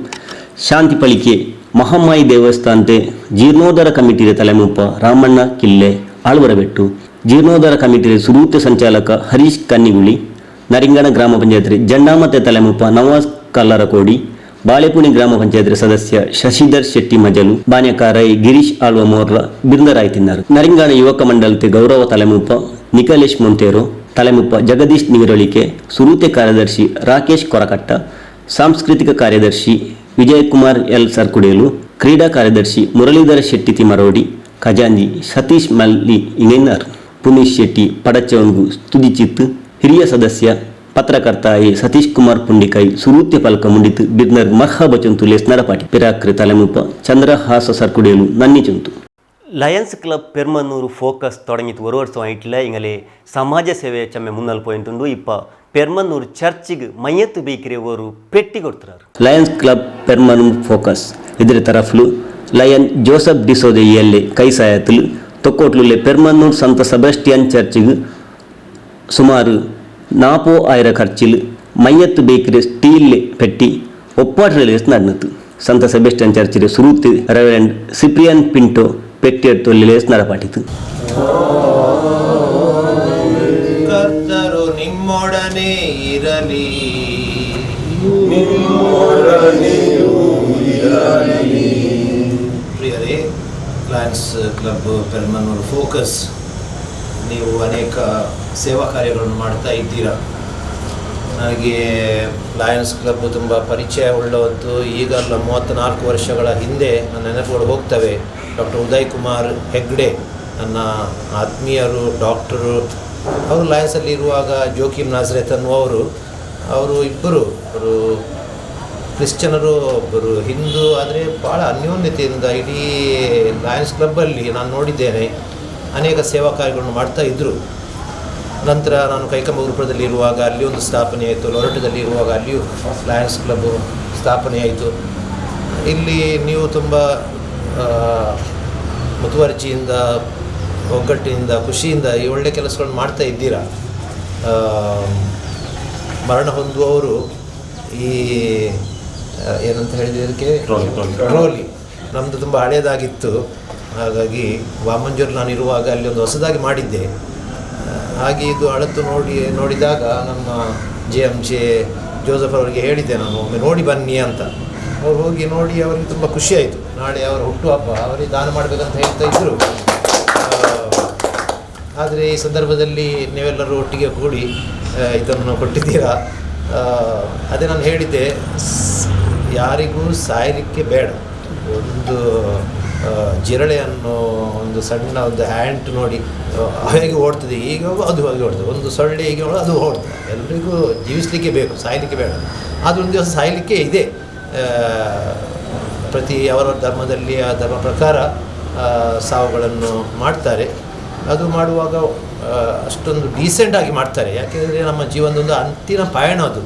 ಶಾಂತಿ ಪಳಿಕೆ ಮಹಮ್ಮಾಯಿ ದೇವಸ್ಥಾನತೆ ಜೀರ್ಣೋದ್ಧಾರ ಕಮಿಟಿಯ ತಲೆಮೂಪ ರಾಮಣ್ಣ ಕಿಲ್ಲೆ ಆಳ್ವರಬೆಟ್ಟು ಜೀರ್ಣೋದ್ಧಾರ ಕಮಿಟಿಯ ಸುರೂತ ಸಂಚಾಲಕ ಹರೀಶ್ ಕನ್ನಿಗುಳಿ ನರಿಂಗಣ ಗ್ರಾಮ ಪಂಚಾಯತ್ ಜಂಡಾಮತೆ ತಲೆಮೂಪ ನವಾಜ್ ಕಲ್ಲರಕೋಡಿ ಬಾಳೆಪುಣಿ ಗ್ರಾಮ ಪಂಚಾಯತ್ ಸದಸ್ಯ ಶಶಿಧರ್ ಶೆಟ್ಟಿ ಮಜಲು ಬಾನ್ಯಕಾರೈ ಗಿರೀಶ್ ಆಳ್ವ ಮೋರ್ಲ ಬಿರುಂದರಾಯ್ ತಿನ್ನಾರು. ನರಿಂಗಾಣ ಯುವಕ ಮಂಡಲತೆ ಗೌರವ ತಲೆಮೂಪ ನಿಕಲೇಶ್ ಮೊಂತೇರೋ ತಲೆಮೂಪ ಜಗದೀಶ್ ನಿಗರೊಳಿಕೆ ಸುರೂತೆ ಕಾರ್ಯದರ್ಶಿ ರಾಕೇಶ್ ಕೊರಕಟ್ಟ ಸಾಂಸ್ಕೃತಿಕ ಕಾರ್ಯದರ್ಶಿ ವಿಜಯಕುಮಾರ್ ಎಲ್ ಸರ್ಕುಡೇಲು ಕ್ರೀಡಾ ಕಾರ್ಯದರ್ಶಿ ಮುರಳೀಧರ ಶೆಟ್ಟಿ ತಿಮರೋಡಿ ಖಜಾಂಜಿ ಸತೀಶ್ ಮಲ್ಲಿ ಇಂಗೈನಾರ್ ಪುನೀಶ್ ಶೆಟ್ಟಿ ಪಡಚವಂಗು ಸ್ತುತಿಚಿತ್ತು ಹಿರಿಯ ಸದಸ್ಯ ಪತ್ರಕರ್ತ ಎ ಸತೀಶ್ ಕುಮಾರ್ ಪುಂಡಿಕಾಯಿ ಸುರೂತ್ಯ ಪಲ್ಕ ಮುಂಡಿತು ಬಿರ್ನರ್ ಮರ್ಹ ಬಚಂತು ಲೇಸ್ ನರಪಾಟಿ ಪಿರಾಕ್ರಿ ತಲೆಮೂಪ Chandrahasa ಸರ್ಕುಡೇಲು ನನ್ನಿ ಚಂತು. Lions club Permanur focus ತೊಡಗಿತ್ತು ஒரு ವರ್ಷ ಆಯ್ತಿಲ್ಲ ಇಂಗಲೆ ಸಮಾಜ ಸೇವೆ ಚಮ್ಮೆ ಮುನ್ನಲ್ ಪೋಯಿಂಟುಂಡು ಇಪ್ಪ ಪೆರ್ಮನ್ನೂರು ಚರ್ಚಿಗೆ ಮೈಯತ್ತು ಬೇಕಿರೆ ಅವರು ಪೆಟ್ಟಿ ಕೊಡ್ತಾರೆ. Lions club Permanur focus ಇದರ ತರಫ್ಲು ಲಯನ್ ಜೋಸಫ್ ಡಿಸೋದೆ ಎಲ್ಲೆ ಕೈಸಾಯತಲು ತೊಕ್ಕೋಟ್ಲುಲ್ಲೆ ಪೆರ್ಮನ್ನೂರು ಸಂತ ಸೆಬಾಸ್ಟಿಯನ್ ಚರ್ಚಿಗೆ ಸುಮಾರು 40,000 ಖರ್ಚಿಲ್ ಮೈಯತ್ತು ಬೇಕಿರೆ ಸ್ಟೀಲ್ ಪೆಟ್ಟಿ ಒಪ್ಪಾಟದಲ್ಲಿ ನಡೆಯಿತು. ಸಂತ ಸೆಬೆಸ್ಟಿಯನ್ ಚರ್ಚಿರೆ ಸುರೂತಿ ರೆವರೆಂಡ್ ಸಿಪ್ರಿಯನ್ ಪಿಂಟೋ ಪೆಟ್ಟಿ ತೊಲ್ಲೆ ನಡಪಾಟಿತು. ಕರ್ತರು ನಿಮ್ಮೊಡನೆ ಇರಲಿ. ಪ್ರಿಯರೇ, Lions club Permanur focus ನೀವು ಅನೇಕ ಸೇವಾ ಕಾರ್ಯಗಳನ್ನು ಮಾಡ್ತಾ ಇದ್ದೀರಾ. ನನಗೆ ಲಯನ್ಸ್ ಕ್ಲಬ್ ತುಂಬ ಪರಿಚಯ ಉಳ್ಳವತ್ತು. ಈಗಲ್ಲ, 34 ವರ್ಷಗಳ ಹಿಂದೆ ನನ್ನ ನೆನಪುಗಳು ಹೋಗ್ತವೆ. ಡಾಕ್ಟರ್ ಉದಯ್ ಕುಮಾರ್ ಹೆಗ್ಡೆ ನನ್ನ ಆತ್ಮೀಯರು, ಡಾಕ್ಟರು. ಅವರು ಲಯನ್ಸಲ್ಲಿ ಇರುವಾಗ ಜೋಕಿಮ್ ನಾಜ್ರೆತ್ ಅನ್ನುವರು, ಅವರು ಇಬ್ಬರು ಅವರು ಕ್ರಿಶ್ಚಿಯನರು ಒಬ್ಬರು ಹಿಂದೂ, ಆದರೆ ಭಾಳ ಅನ್ಯೋನ್ಯತೆಯಿಂದ ಇಡೀ ಲಯನ್ಸ್ ಕ್ಲಬ್ಬಲ್ಲಿ ನಾನು ನೋಡಿದ್ದೇನೆ ಅನೇಕ ಸೇವಾ ಕಾರ್ಯಗಳನ್ನು ಮಾಡ್ತಾ ಇದ್ದರು. ನಂತರ ನಾನು ಕೈಕಂಬ ಗುರುಪುರದಲ್ಲಿ ಇರುವಾಗ ಅಲ್ಲಿ ಒಂದು ಸ್ಥಾಪನೆ ಆಯಿತು, ಲೊರಟದಲ್ಲಿ ಇರುವಾಗ ಅಲ್ಲಿಯೂ ಲಯನ್ಸ್ ಕ್ಲಬ್ಬು ಸ್ಥಾಪನೆ ಆಯಿತು. ಇಲ್ಲಿ ನೀವು ತುಂಬ ಮುತುವರ್ಜಿಯಿಂದ, ಒಗ್ಗಟ್ಟಿನಿಂದ, ಖುಷಿಯಿಂದ ಈ ಒಳ್ಳೆಯ ಕೆಲಸಗಳನ್ನು ಮಾಡ್ತಾ ಇದ್ದೀರಾ. ಮರಣ ಹೊಂದುವವರು ಈ ಏನಂತ ಹೇಳಿದರೆ ಅದಕ್ಕೆ ಟ್ರೋಲಿ ನಮ್ಮದು ತುಂಬ ಹಳೆಯದಾಗಿತ್ತು. ಹಾಗಾಗಿ ವಾಮಂಜೂರು ನಾನು ಇರುವಾಗ ಅಲ್ಲಿ ಒಂದು ಹೊಸದಾಗಿ ಮಾಡಿದ್ದೆ. ಹಾಗೆ ಇದು ಅಳತು ನೋಡಿದಾಗ ನಮ್ಮ JMJ Joseph ಅವರಿಗೆ ಹೇಳಿದ್ದೆ ನಾನು, ಒಮ್ಮೆ ನೋಡಿ ಬನ್ನಿ ಅಂತ. ಅವ್ರು ಹೋಗಿ ನೋಡಿ ಅವರಿಗೆ ತುಂಬ ಖುಷಿಯಾಯಿತು. ನಾಳೆ ಅವರ ಹುಟ್ಟುಹಬ್ಬ, ಅವರಿಗೆ ದಾನ ಮಾಡಬೇಕಂತ ಹೇಳ್ತಾ ಇದ್ದರು. ಆದರೆ ಈ ಸಂದರ್ಭದಲ್ಲಿ ನೀವೆಲ್ಲರೂ ಒಟ್ಟಿಗೆ ಕೂಡಿ ಇದನ್ನು ಕೊಟ್ಟಿದ್ದೀರಾ. ಅದೇ ನಾನು ಹೇಳಿದ್ದೆ, ಯಾರಿಗೂ ಸಾಯಲಿಕ್ಕೆ ಬೇಡ. ಒಂದು ಜಿರಳೆ ಅನ್ನೋ ಒಂದು ಸಣ್ಣ ಒಂದು ಆ್ಯಂಟ್ ನೋಡಿ ಹೇಗೆ ಓಡ್ತದೆ, ಈಗ ಅದು ಹಾಗೆ ಓಡ್ತದೆ. ಒಂದು ಸೊಳ್ಳೆ ಹೀಗೆ ಅದು ಓಡ್ತದೆ. ಎಲ್ರಿಗೂ ಜೀವಿಸಲಿಕ್ಕೆ ಬೇಕು, ಸಾಯಲಿಕ್ಕೆ ಬೇಡ. ಆದರೆ ಒಂದು ದಿವಸ ಸಾಯಲಿಕ್ಕೆ ಇದೆ. ಪ್ರತಿ ಅವರವರ ಧರ್ಮದಲ್ಲಿ ಆ ಧರ್ಮ ಪ್ರಕಾರ ಸಾವುಗಳನ್ನು ಮಾಡ್ತಾರೆ. ಅದು ಮಾಡುವಾಗ ಅಷ್ಟೊಂದು ಡೀಸೆಂಟಾಗಿ ಮಾಡ್ತಾರೆ. ಯಾಕೆಂದರೆ ನಮ್ಮ ಜೀವನದೊಂದು ಅಂತಿಮ ಪಯಣ ಅದು.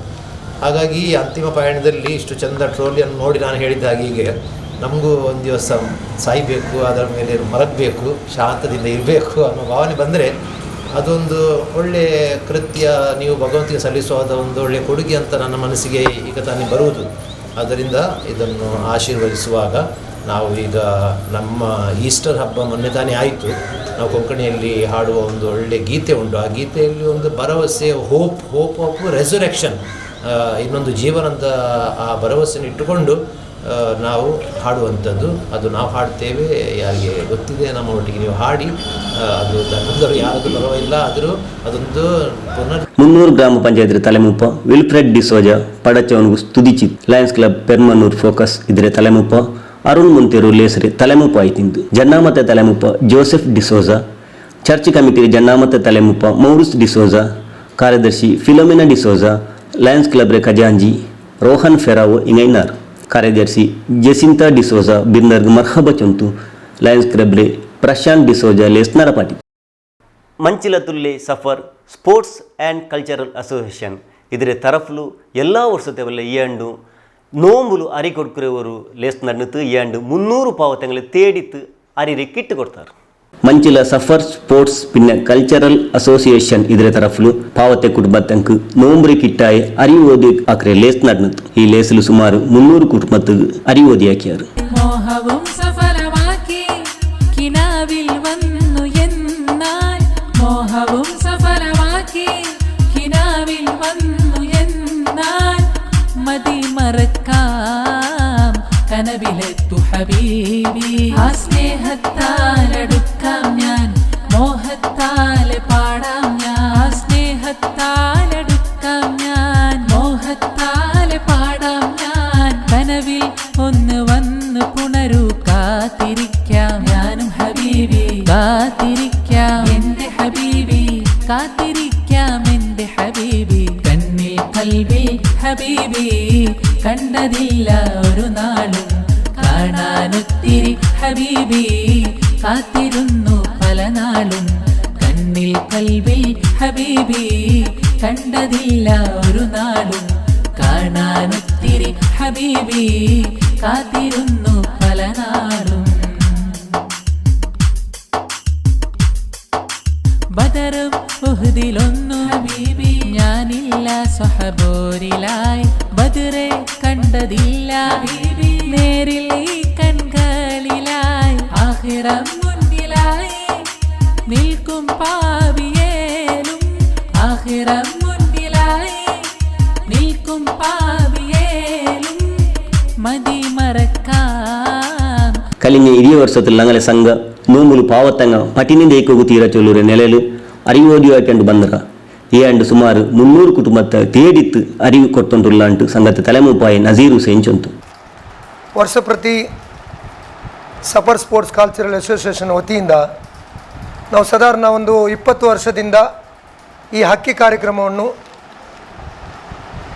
ಹಾಗಾಗಿ ಈ ಅಂತಿಮ ಪಯಣದಲ್ಲಿ ಇಷ್ಟು ಚಂದ ಟ್ರೋಲಿಯನ್ನು ನೋಡಿ ನಾನು ಹೇಳಿದ ಹಾಗೆ ಹೀಗೆ ನಮಗೂ ಒಂದು ದಿವಸ ಸಾಯಬೇಕು, ಅದರ ಮೇಲೆ ಮಲಗಬೇಕು, ಶಾಂತದಿಂದ ಇರಬೇಕು ಅನ್ನೋ ಭಾವನೆ ಬಂದರೆ ಅದೊಂದು ಒಳ್ಳೆಯ ಕೃತ್ಯ, ನೀವು ಭಗವಂತಿಗೆ ಸಲ್ಲಿಸುವಾದ ಒಂದು ಒಳ್ಳೆಯ ಕೊಡುಗೆ ಅಂತ ನನ್ನ ಮನಸ್ಸಿಗೆ ಈಗ ತಾನೇ ಬರುವುದು. ಆದ್ದರಿಂದ ಇದನ್ನು ಆಶೀರ್ವದಿಸುವಾಗ ನಾವು ಈಗ ನಮ್ಮ ಈಸ್ಟರ್ ಹಬ್ಬ ಮೊನ್ನೆ ತಾನೇ ಆಯಿತು. ನಾವು ಕೊಂಕಣಿಯಲ್ಲಿ ಹಾಡುವ ಒಂದು ಒಳ್ಳೆಯ ಗೀತೆ ಉಂಟು. ಆ ಗೀತೆಯಲ್ಲಿ ಒಂದು ಭರವಸೆ, hope, hope of resurrection, ಇನ್ನೊಂದು ಜೀವನದ ಆ ಭರವಸೆಯನ್ನು ಇಟ್ಟುಕೊಂಡು ನಾವು ಹಾಡುವಂಥದ್ದು. ಅದು ನಾವು ಹಾಡ್ತೇವೆ, ಯಾರಿಗೆ ಗೊತ್ತಿದೆ ನಮ್ಮ ಒಟ್ಟಿಗೆ ನೀವು ಹಾಡಿ. ಅದು ಧರ್ಮದವರು ಯಾರದು ಪರವಾಗಿಲ್ಲ, ಆದರೂ ಅದೊಂದು ಪುನರ್ 300 ಗ್ರಾಮ ಪಂಚಾಯತ್ ತಲೆಮುಪ್ಪ ವಿಲ್ಫ್ರೆಡ್ ಡಿಸೋಜ ಪಡಚವನ್ಗು ಸ್ತುತಿಚಿ Lions club Permanur focus ಇದ್ರೆ ತಲೆಮುಪ್ಪ Arun ಮುಂತೇರು ಲೇಸರಿ ತಲೆಮುಪ್ಪ ಆಯ್ತಿಂದು ಜನ್ನಾಮತ ತಲೆಮುಪ್ಪ Joseph D'Souza, church committee ಜನ್ನಾಮತ ತಲೆಮುಪ್ಪ ಮೌರಿಸ್ D'Souza, ಕಾರ್ಯದರ್ಶಿ Philomena D'Souza, Lions club ರೆ ಖಜಾಂಜಿ ರೋಹನ್ ಫೆರಾವೋ ಇಂಗೈನಾರ್, ಕಾರ್ಯದರ್ಶಿ ಜೆಸಿಂತಾ ಡಿಸೋಜ ಬಿರ್ನರ್ಗ್ ಮರ್ಹಬ ಚೊಂತು, ಲಯನ್ಸ್ ಕ್ಲಬ್ ರೆ ಪ್ರಶಾಂತ್ ಡಿಸೋಜ ಲೇಸ್ ನಡಪಾಟಿ. ಮಂಚಿಲತುಲ್ಲೆ Safar sports and cultural association ಇದರ ತರಫ್ಲು ಎಲ್ಲ ವರ್ಷತೆವಲ್ಲ ಇಯಂಡು ನೋಂಬುಲು ಅರಿ ಕೊಡ್ಕುರವರು ಲೇಸ್ ನಡ್ನಿತು ಇಯಂಡು 300 ಪಾವತಂகளை ತೇಡಿತ್ತು ಅರಿರಿ ಕಿಟ್ಟು ಕೊಡ್ತಾರೆ. Manchila suffer sports pin cultural association ಇದರ ತರಫ್ಲು ಪಾವತೆ ಕುಟುಂಬತ್ತಂಕ್ ನೋಂಬ್ರಿ ಕಿಟ್ಟಾಯಿ ಅರಿ ಓದಿ ಆಕ್ರೆ ಲೇಸ್ ನಡ್ನಿತು. ಈ ಲೇಸಲು ಸುಮಾರು 300 ಕುಟುಂಬತ್ತು ಅರಿ ಓದಿ ಹಾಕಿಯಾರು. മോഹവും സഫലമാക്കി കിനാവിൽ വന്നു എന്നാൽ, മോഹവും സഫലമാക്കി കിനാവിൽ വന്നു എന്നാൽ, മതി മറക്കാം കനവിലെത്തു ഹബീബി. ആ സ്നേഹത്താലടുക്കാം ഞാൻ, മോഹത്താലെ പാടാം ഞാൻ. സ്നേഹത്താലടുക്കാം ഞാൻ, മോഹത്താലെ പാടാം ഞാൻ. കനവിൽ ഒന്ന് വന്ന് പുണരൂ, കാത്തിരിക്കാം ഞാനും ഹബീബി, കാത്തിരിക്കാം എന്റെ ഹബീബി, കാത്തിരിക്കാം എന്റെ ഹബീബി. കണ്ണിൽ കൽവിൽ ഹബീബി കണ്ടതില്ല ഒരു നാളും, കാണാനൊത്തിരി ഹബീബി കാത്തിരുന്നു പല നാളും. കണ്ണിൽ കൽവിൽ ഹബീബി കണ്ടതില്ല ഒരു നാളും, കാണാനൊത്തിരി ഹബീബി കാത്തിരുന്നു പല നാളും. ബദറും ഉഹ്ദിലൊന്നു ഹബീബി ഞാനില്ല സ്വഹബോരിലായി, ബദറെ കണ്ടതില്ല ഹബീബി നേരിൽ ഈ കൺകളിലായി. ആഖിറം മുന്നിലായി നിൽക്കും പാവിയേലും, ആഖിറം മുന്നിലായി നിൽക്കും പാവിയേലും, മതി മറക്കാം. ಕಲಿഞ്ഞ ಇರಿಯ ವರ್ಷത്തിൽ ಅಂಗಲೆ ಸಂಘ ನೂಮುಲು ಪಾವತ್ತಂಗ ಪಟಿನಿಂದ ಏಕೋಗು ತೀರ ಚೊಲ್ಲೂರ ನೆಲೆಲು ಅರಿವೋದಿಯು ಹಾಕೊಂಡು ಬಂದರ ಈ ಅಂಡು ಸುಮಾರು 300 ಕುಟುಂಬತ್ತ ತೇಡಿತ್ತು ಅರಿವು ಕೊಟ್ಟೊಂದುಲ್ಲ ಅಂಟು ಸಂಘದ ತಲೆಮುಪಾಯಿ ನಜೀರ್ ಹುಸೇನ್ ಚೊಂತು. ವರ್ಷ ಪ್ರತಿ ಸಫರ್ sports cultural association ವತಿಯಿಂದ ನಾವು ಸಾಧಾರಣ ಒಂದು 20 ವರ್ಷದಿಂದ ಈ ಹಕ್ಕಿ ಕಾರ್ಯಕ್ರಮವನ್ನು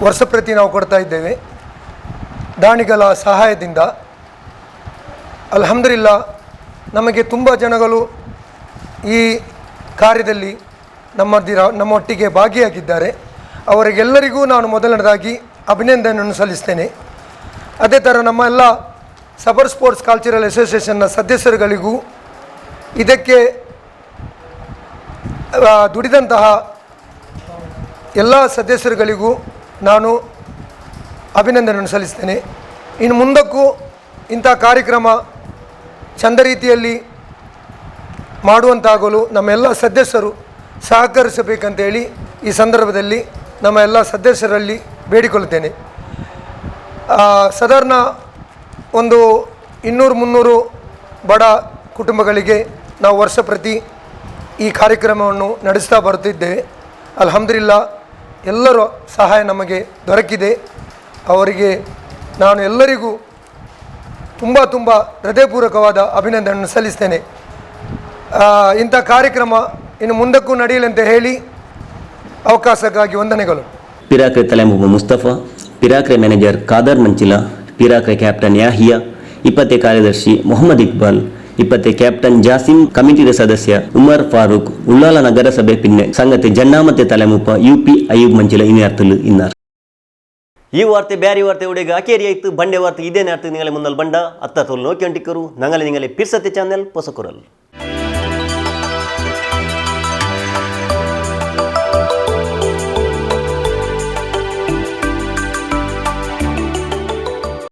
ವರ್ಷ ಪ್ರತಿ ನಾವು ಕೊಡ್ತಾ ಇದ್ದೇವೆ. ದಾನಿಗಳ ಸಹಾಯದಿಂದ. ಅಲ್ಹಮ್ದುಲಿಲ್ಲಾ, ನಮಗೆ ತುಂಬ ಜನಗಳು ಈ ಕಾರ್ಯದಲ್ಲಿ ನಮ್ಮೊಟ್ಟಿಗೆ ಭಾಗಿಯಾಗಿದ್ದಾರೆ. ಅವರಿಗೆಲ್ಲರಿಗೂ ನಾನು ಮೊದಲನೇದಾಗಿ ಅಭಿನಂದನೆಯನ್ನು ಸಲ್ಲಿಸ್ತೇನೆ. ಅದೇ ಥರ ನಮ್ಮ ಎಲ್ಲ ಸಫರ್ ಸ್ಪೋರ್ಟ್ಸ್ ಕಲ್ಚರಲ್ ಅಸೋಸಿಯೇಷನ್ನ ಸದಸ್ಯರುಗಳಿಗೂ, ಇದಕ್ಕೆ ದುಡಿದಂತಹ ಎಲ್ಲ ಸದಸ್ಯರುಗಳಿಗೂ ನಾನು ಅಭಿನಂದನೆಯನ್ನು ಸಲ್ಲಿಸ್ತೇನೆ. ಇನ್ನು ಮುಂದಕ್ಕೂ ಇಂಥ ಕಾರ್ಯಕ್ರಮ ಚಂದ ರೀತಿಯಲ್ಲಿ ಮಾಡುವಂತಾಗಲು ನಮ್ಮೆಲ್ಲ ಸದಸ್ಯರು ಸಹಕರಿಸಬೇಕಂತೇಳಿ ಈ ಸಂದರ್ಭದಲ್ಲಿ ನಮ್ಮ ಎಲ್ಲ ಸದಸ್ಯರಲ್ಲಿ ಬೇಡಿಕೊಳ್ಳುತ್ತೇನೆ. ಸಾಧಾರಣ ಒಂದು 200-300 ಬಡ ಕುಟುಂಬಗಳಿಗೆ ನಾವು ವರ್ಷ ಪ್ರತಿ ಈ ಕಾರ್ಯಕ್ರಮವನ್ನು ನಡೆಸ್ತಾ ಬರುತ್ತಿದ್ದೇವೆ. ಅಲ್ಹಮ್ದುಲಿಲ್ಲಾ, ಎಲ್ಲರ ಸಹಾಯ ನಮಗೆ ದೊರಕಿದೆ. ಅವರಿಗೆ ನಾನು ಎಲ್ಲರಿಗೂ ತುಂಬ ತುಂಬ ಹೃದಯಪೂರ್ವಕವಾದ ಅಭಿನಂದನೆಯನ್ನು ಸಲ್ಲಿಸ್ತೇನೆ. ಇಂಥ ಕಾರ್ಯಕ್ರಮ ಇನ್ನು ಮುಂದಕ್ಕೂ ನಡೆಯಲಿ ಅಂತ ಹೇಳಿ ಅವಕಾಶಕ್ಕಾಗಿ ವಂದನೆಗಳು. ಪಿರಾಕ್ರೆ ತಲೆಮುಬ್ಬ ಮುಸ್ತಫಾ, ಪಿರಾಕ್ರೆ ಮ್ಯಾನೇಜರ್ ಖಾದರ್ ಮಂಚಿಲ, ಪಿರಾಕ್ರೆ ಕ್ಯಾಪ್ಟನ್ ಯಾಹಿಯಾ, ಇಪ್ಪತ್ತೆ ಕಾರ್ಯದರ್ಶಿ ಮೊಹಮ್ಮದ್ ಇಕ್ಬಾಲ್, ಇಪ್ಪತ್ತೆ ಕ್ಯಾಪ್ಟನ್ ಜಾಸಿಂ, ಕಮಿಟಿಯ ಸದಸ್ಯ ಉಮರ್ ಫಾರೂಕ್, ಉಳ್ಳಾಲ ನಗರಸಭೆ ಪಿನ್ನೆ ಸಂಗತಿ ಜನ್ನಾಮತೆ ತಲೆಮುಪ್ಪ ಯುಪಿ ಅಯ್ಯೂಬ್ ಮಂಚಿಲ ಇನ್ಯಾರ್ತಲು ಇನ್ನಾರ್. ಈ ವಾರ್ತೆ ಬ್ಯಾರಿ ವಾರ್ತೆ ಉಡೆಗ ಅಕೇರಿ ಆಯ್ತು. ಬಂಡೆ ವಾರ್ತೆ ಇದೇ ನಾರ್ತು ನಿಂಗಲೆ ಮುನ್ನಲ್ ಬಂಡ ಅತ್ತ ತೋಲ್ ನೋಕಿ ಅಂಟಿಕ್ಕರು ನಂಗಲೆ ನಿಂಗಲೆ ಪಿರ್ಸತೆ ಚಾನೆಲ್ ಪೊಸಕೊರಲ್.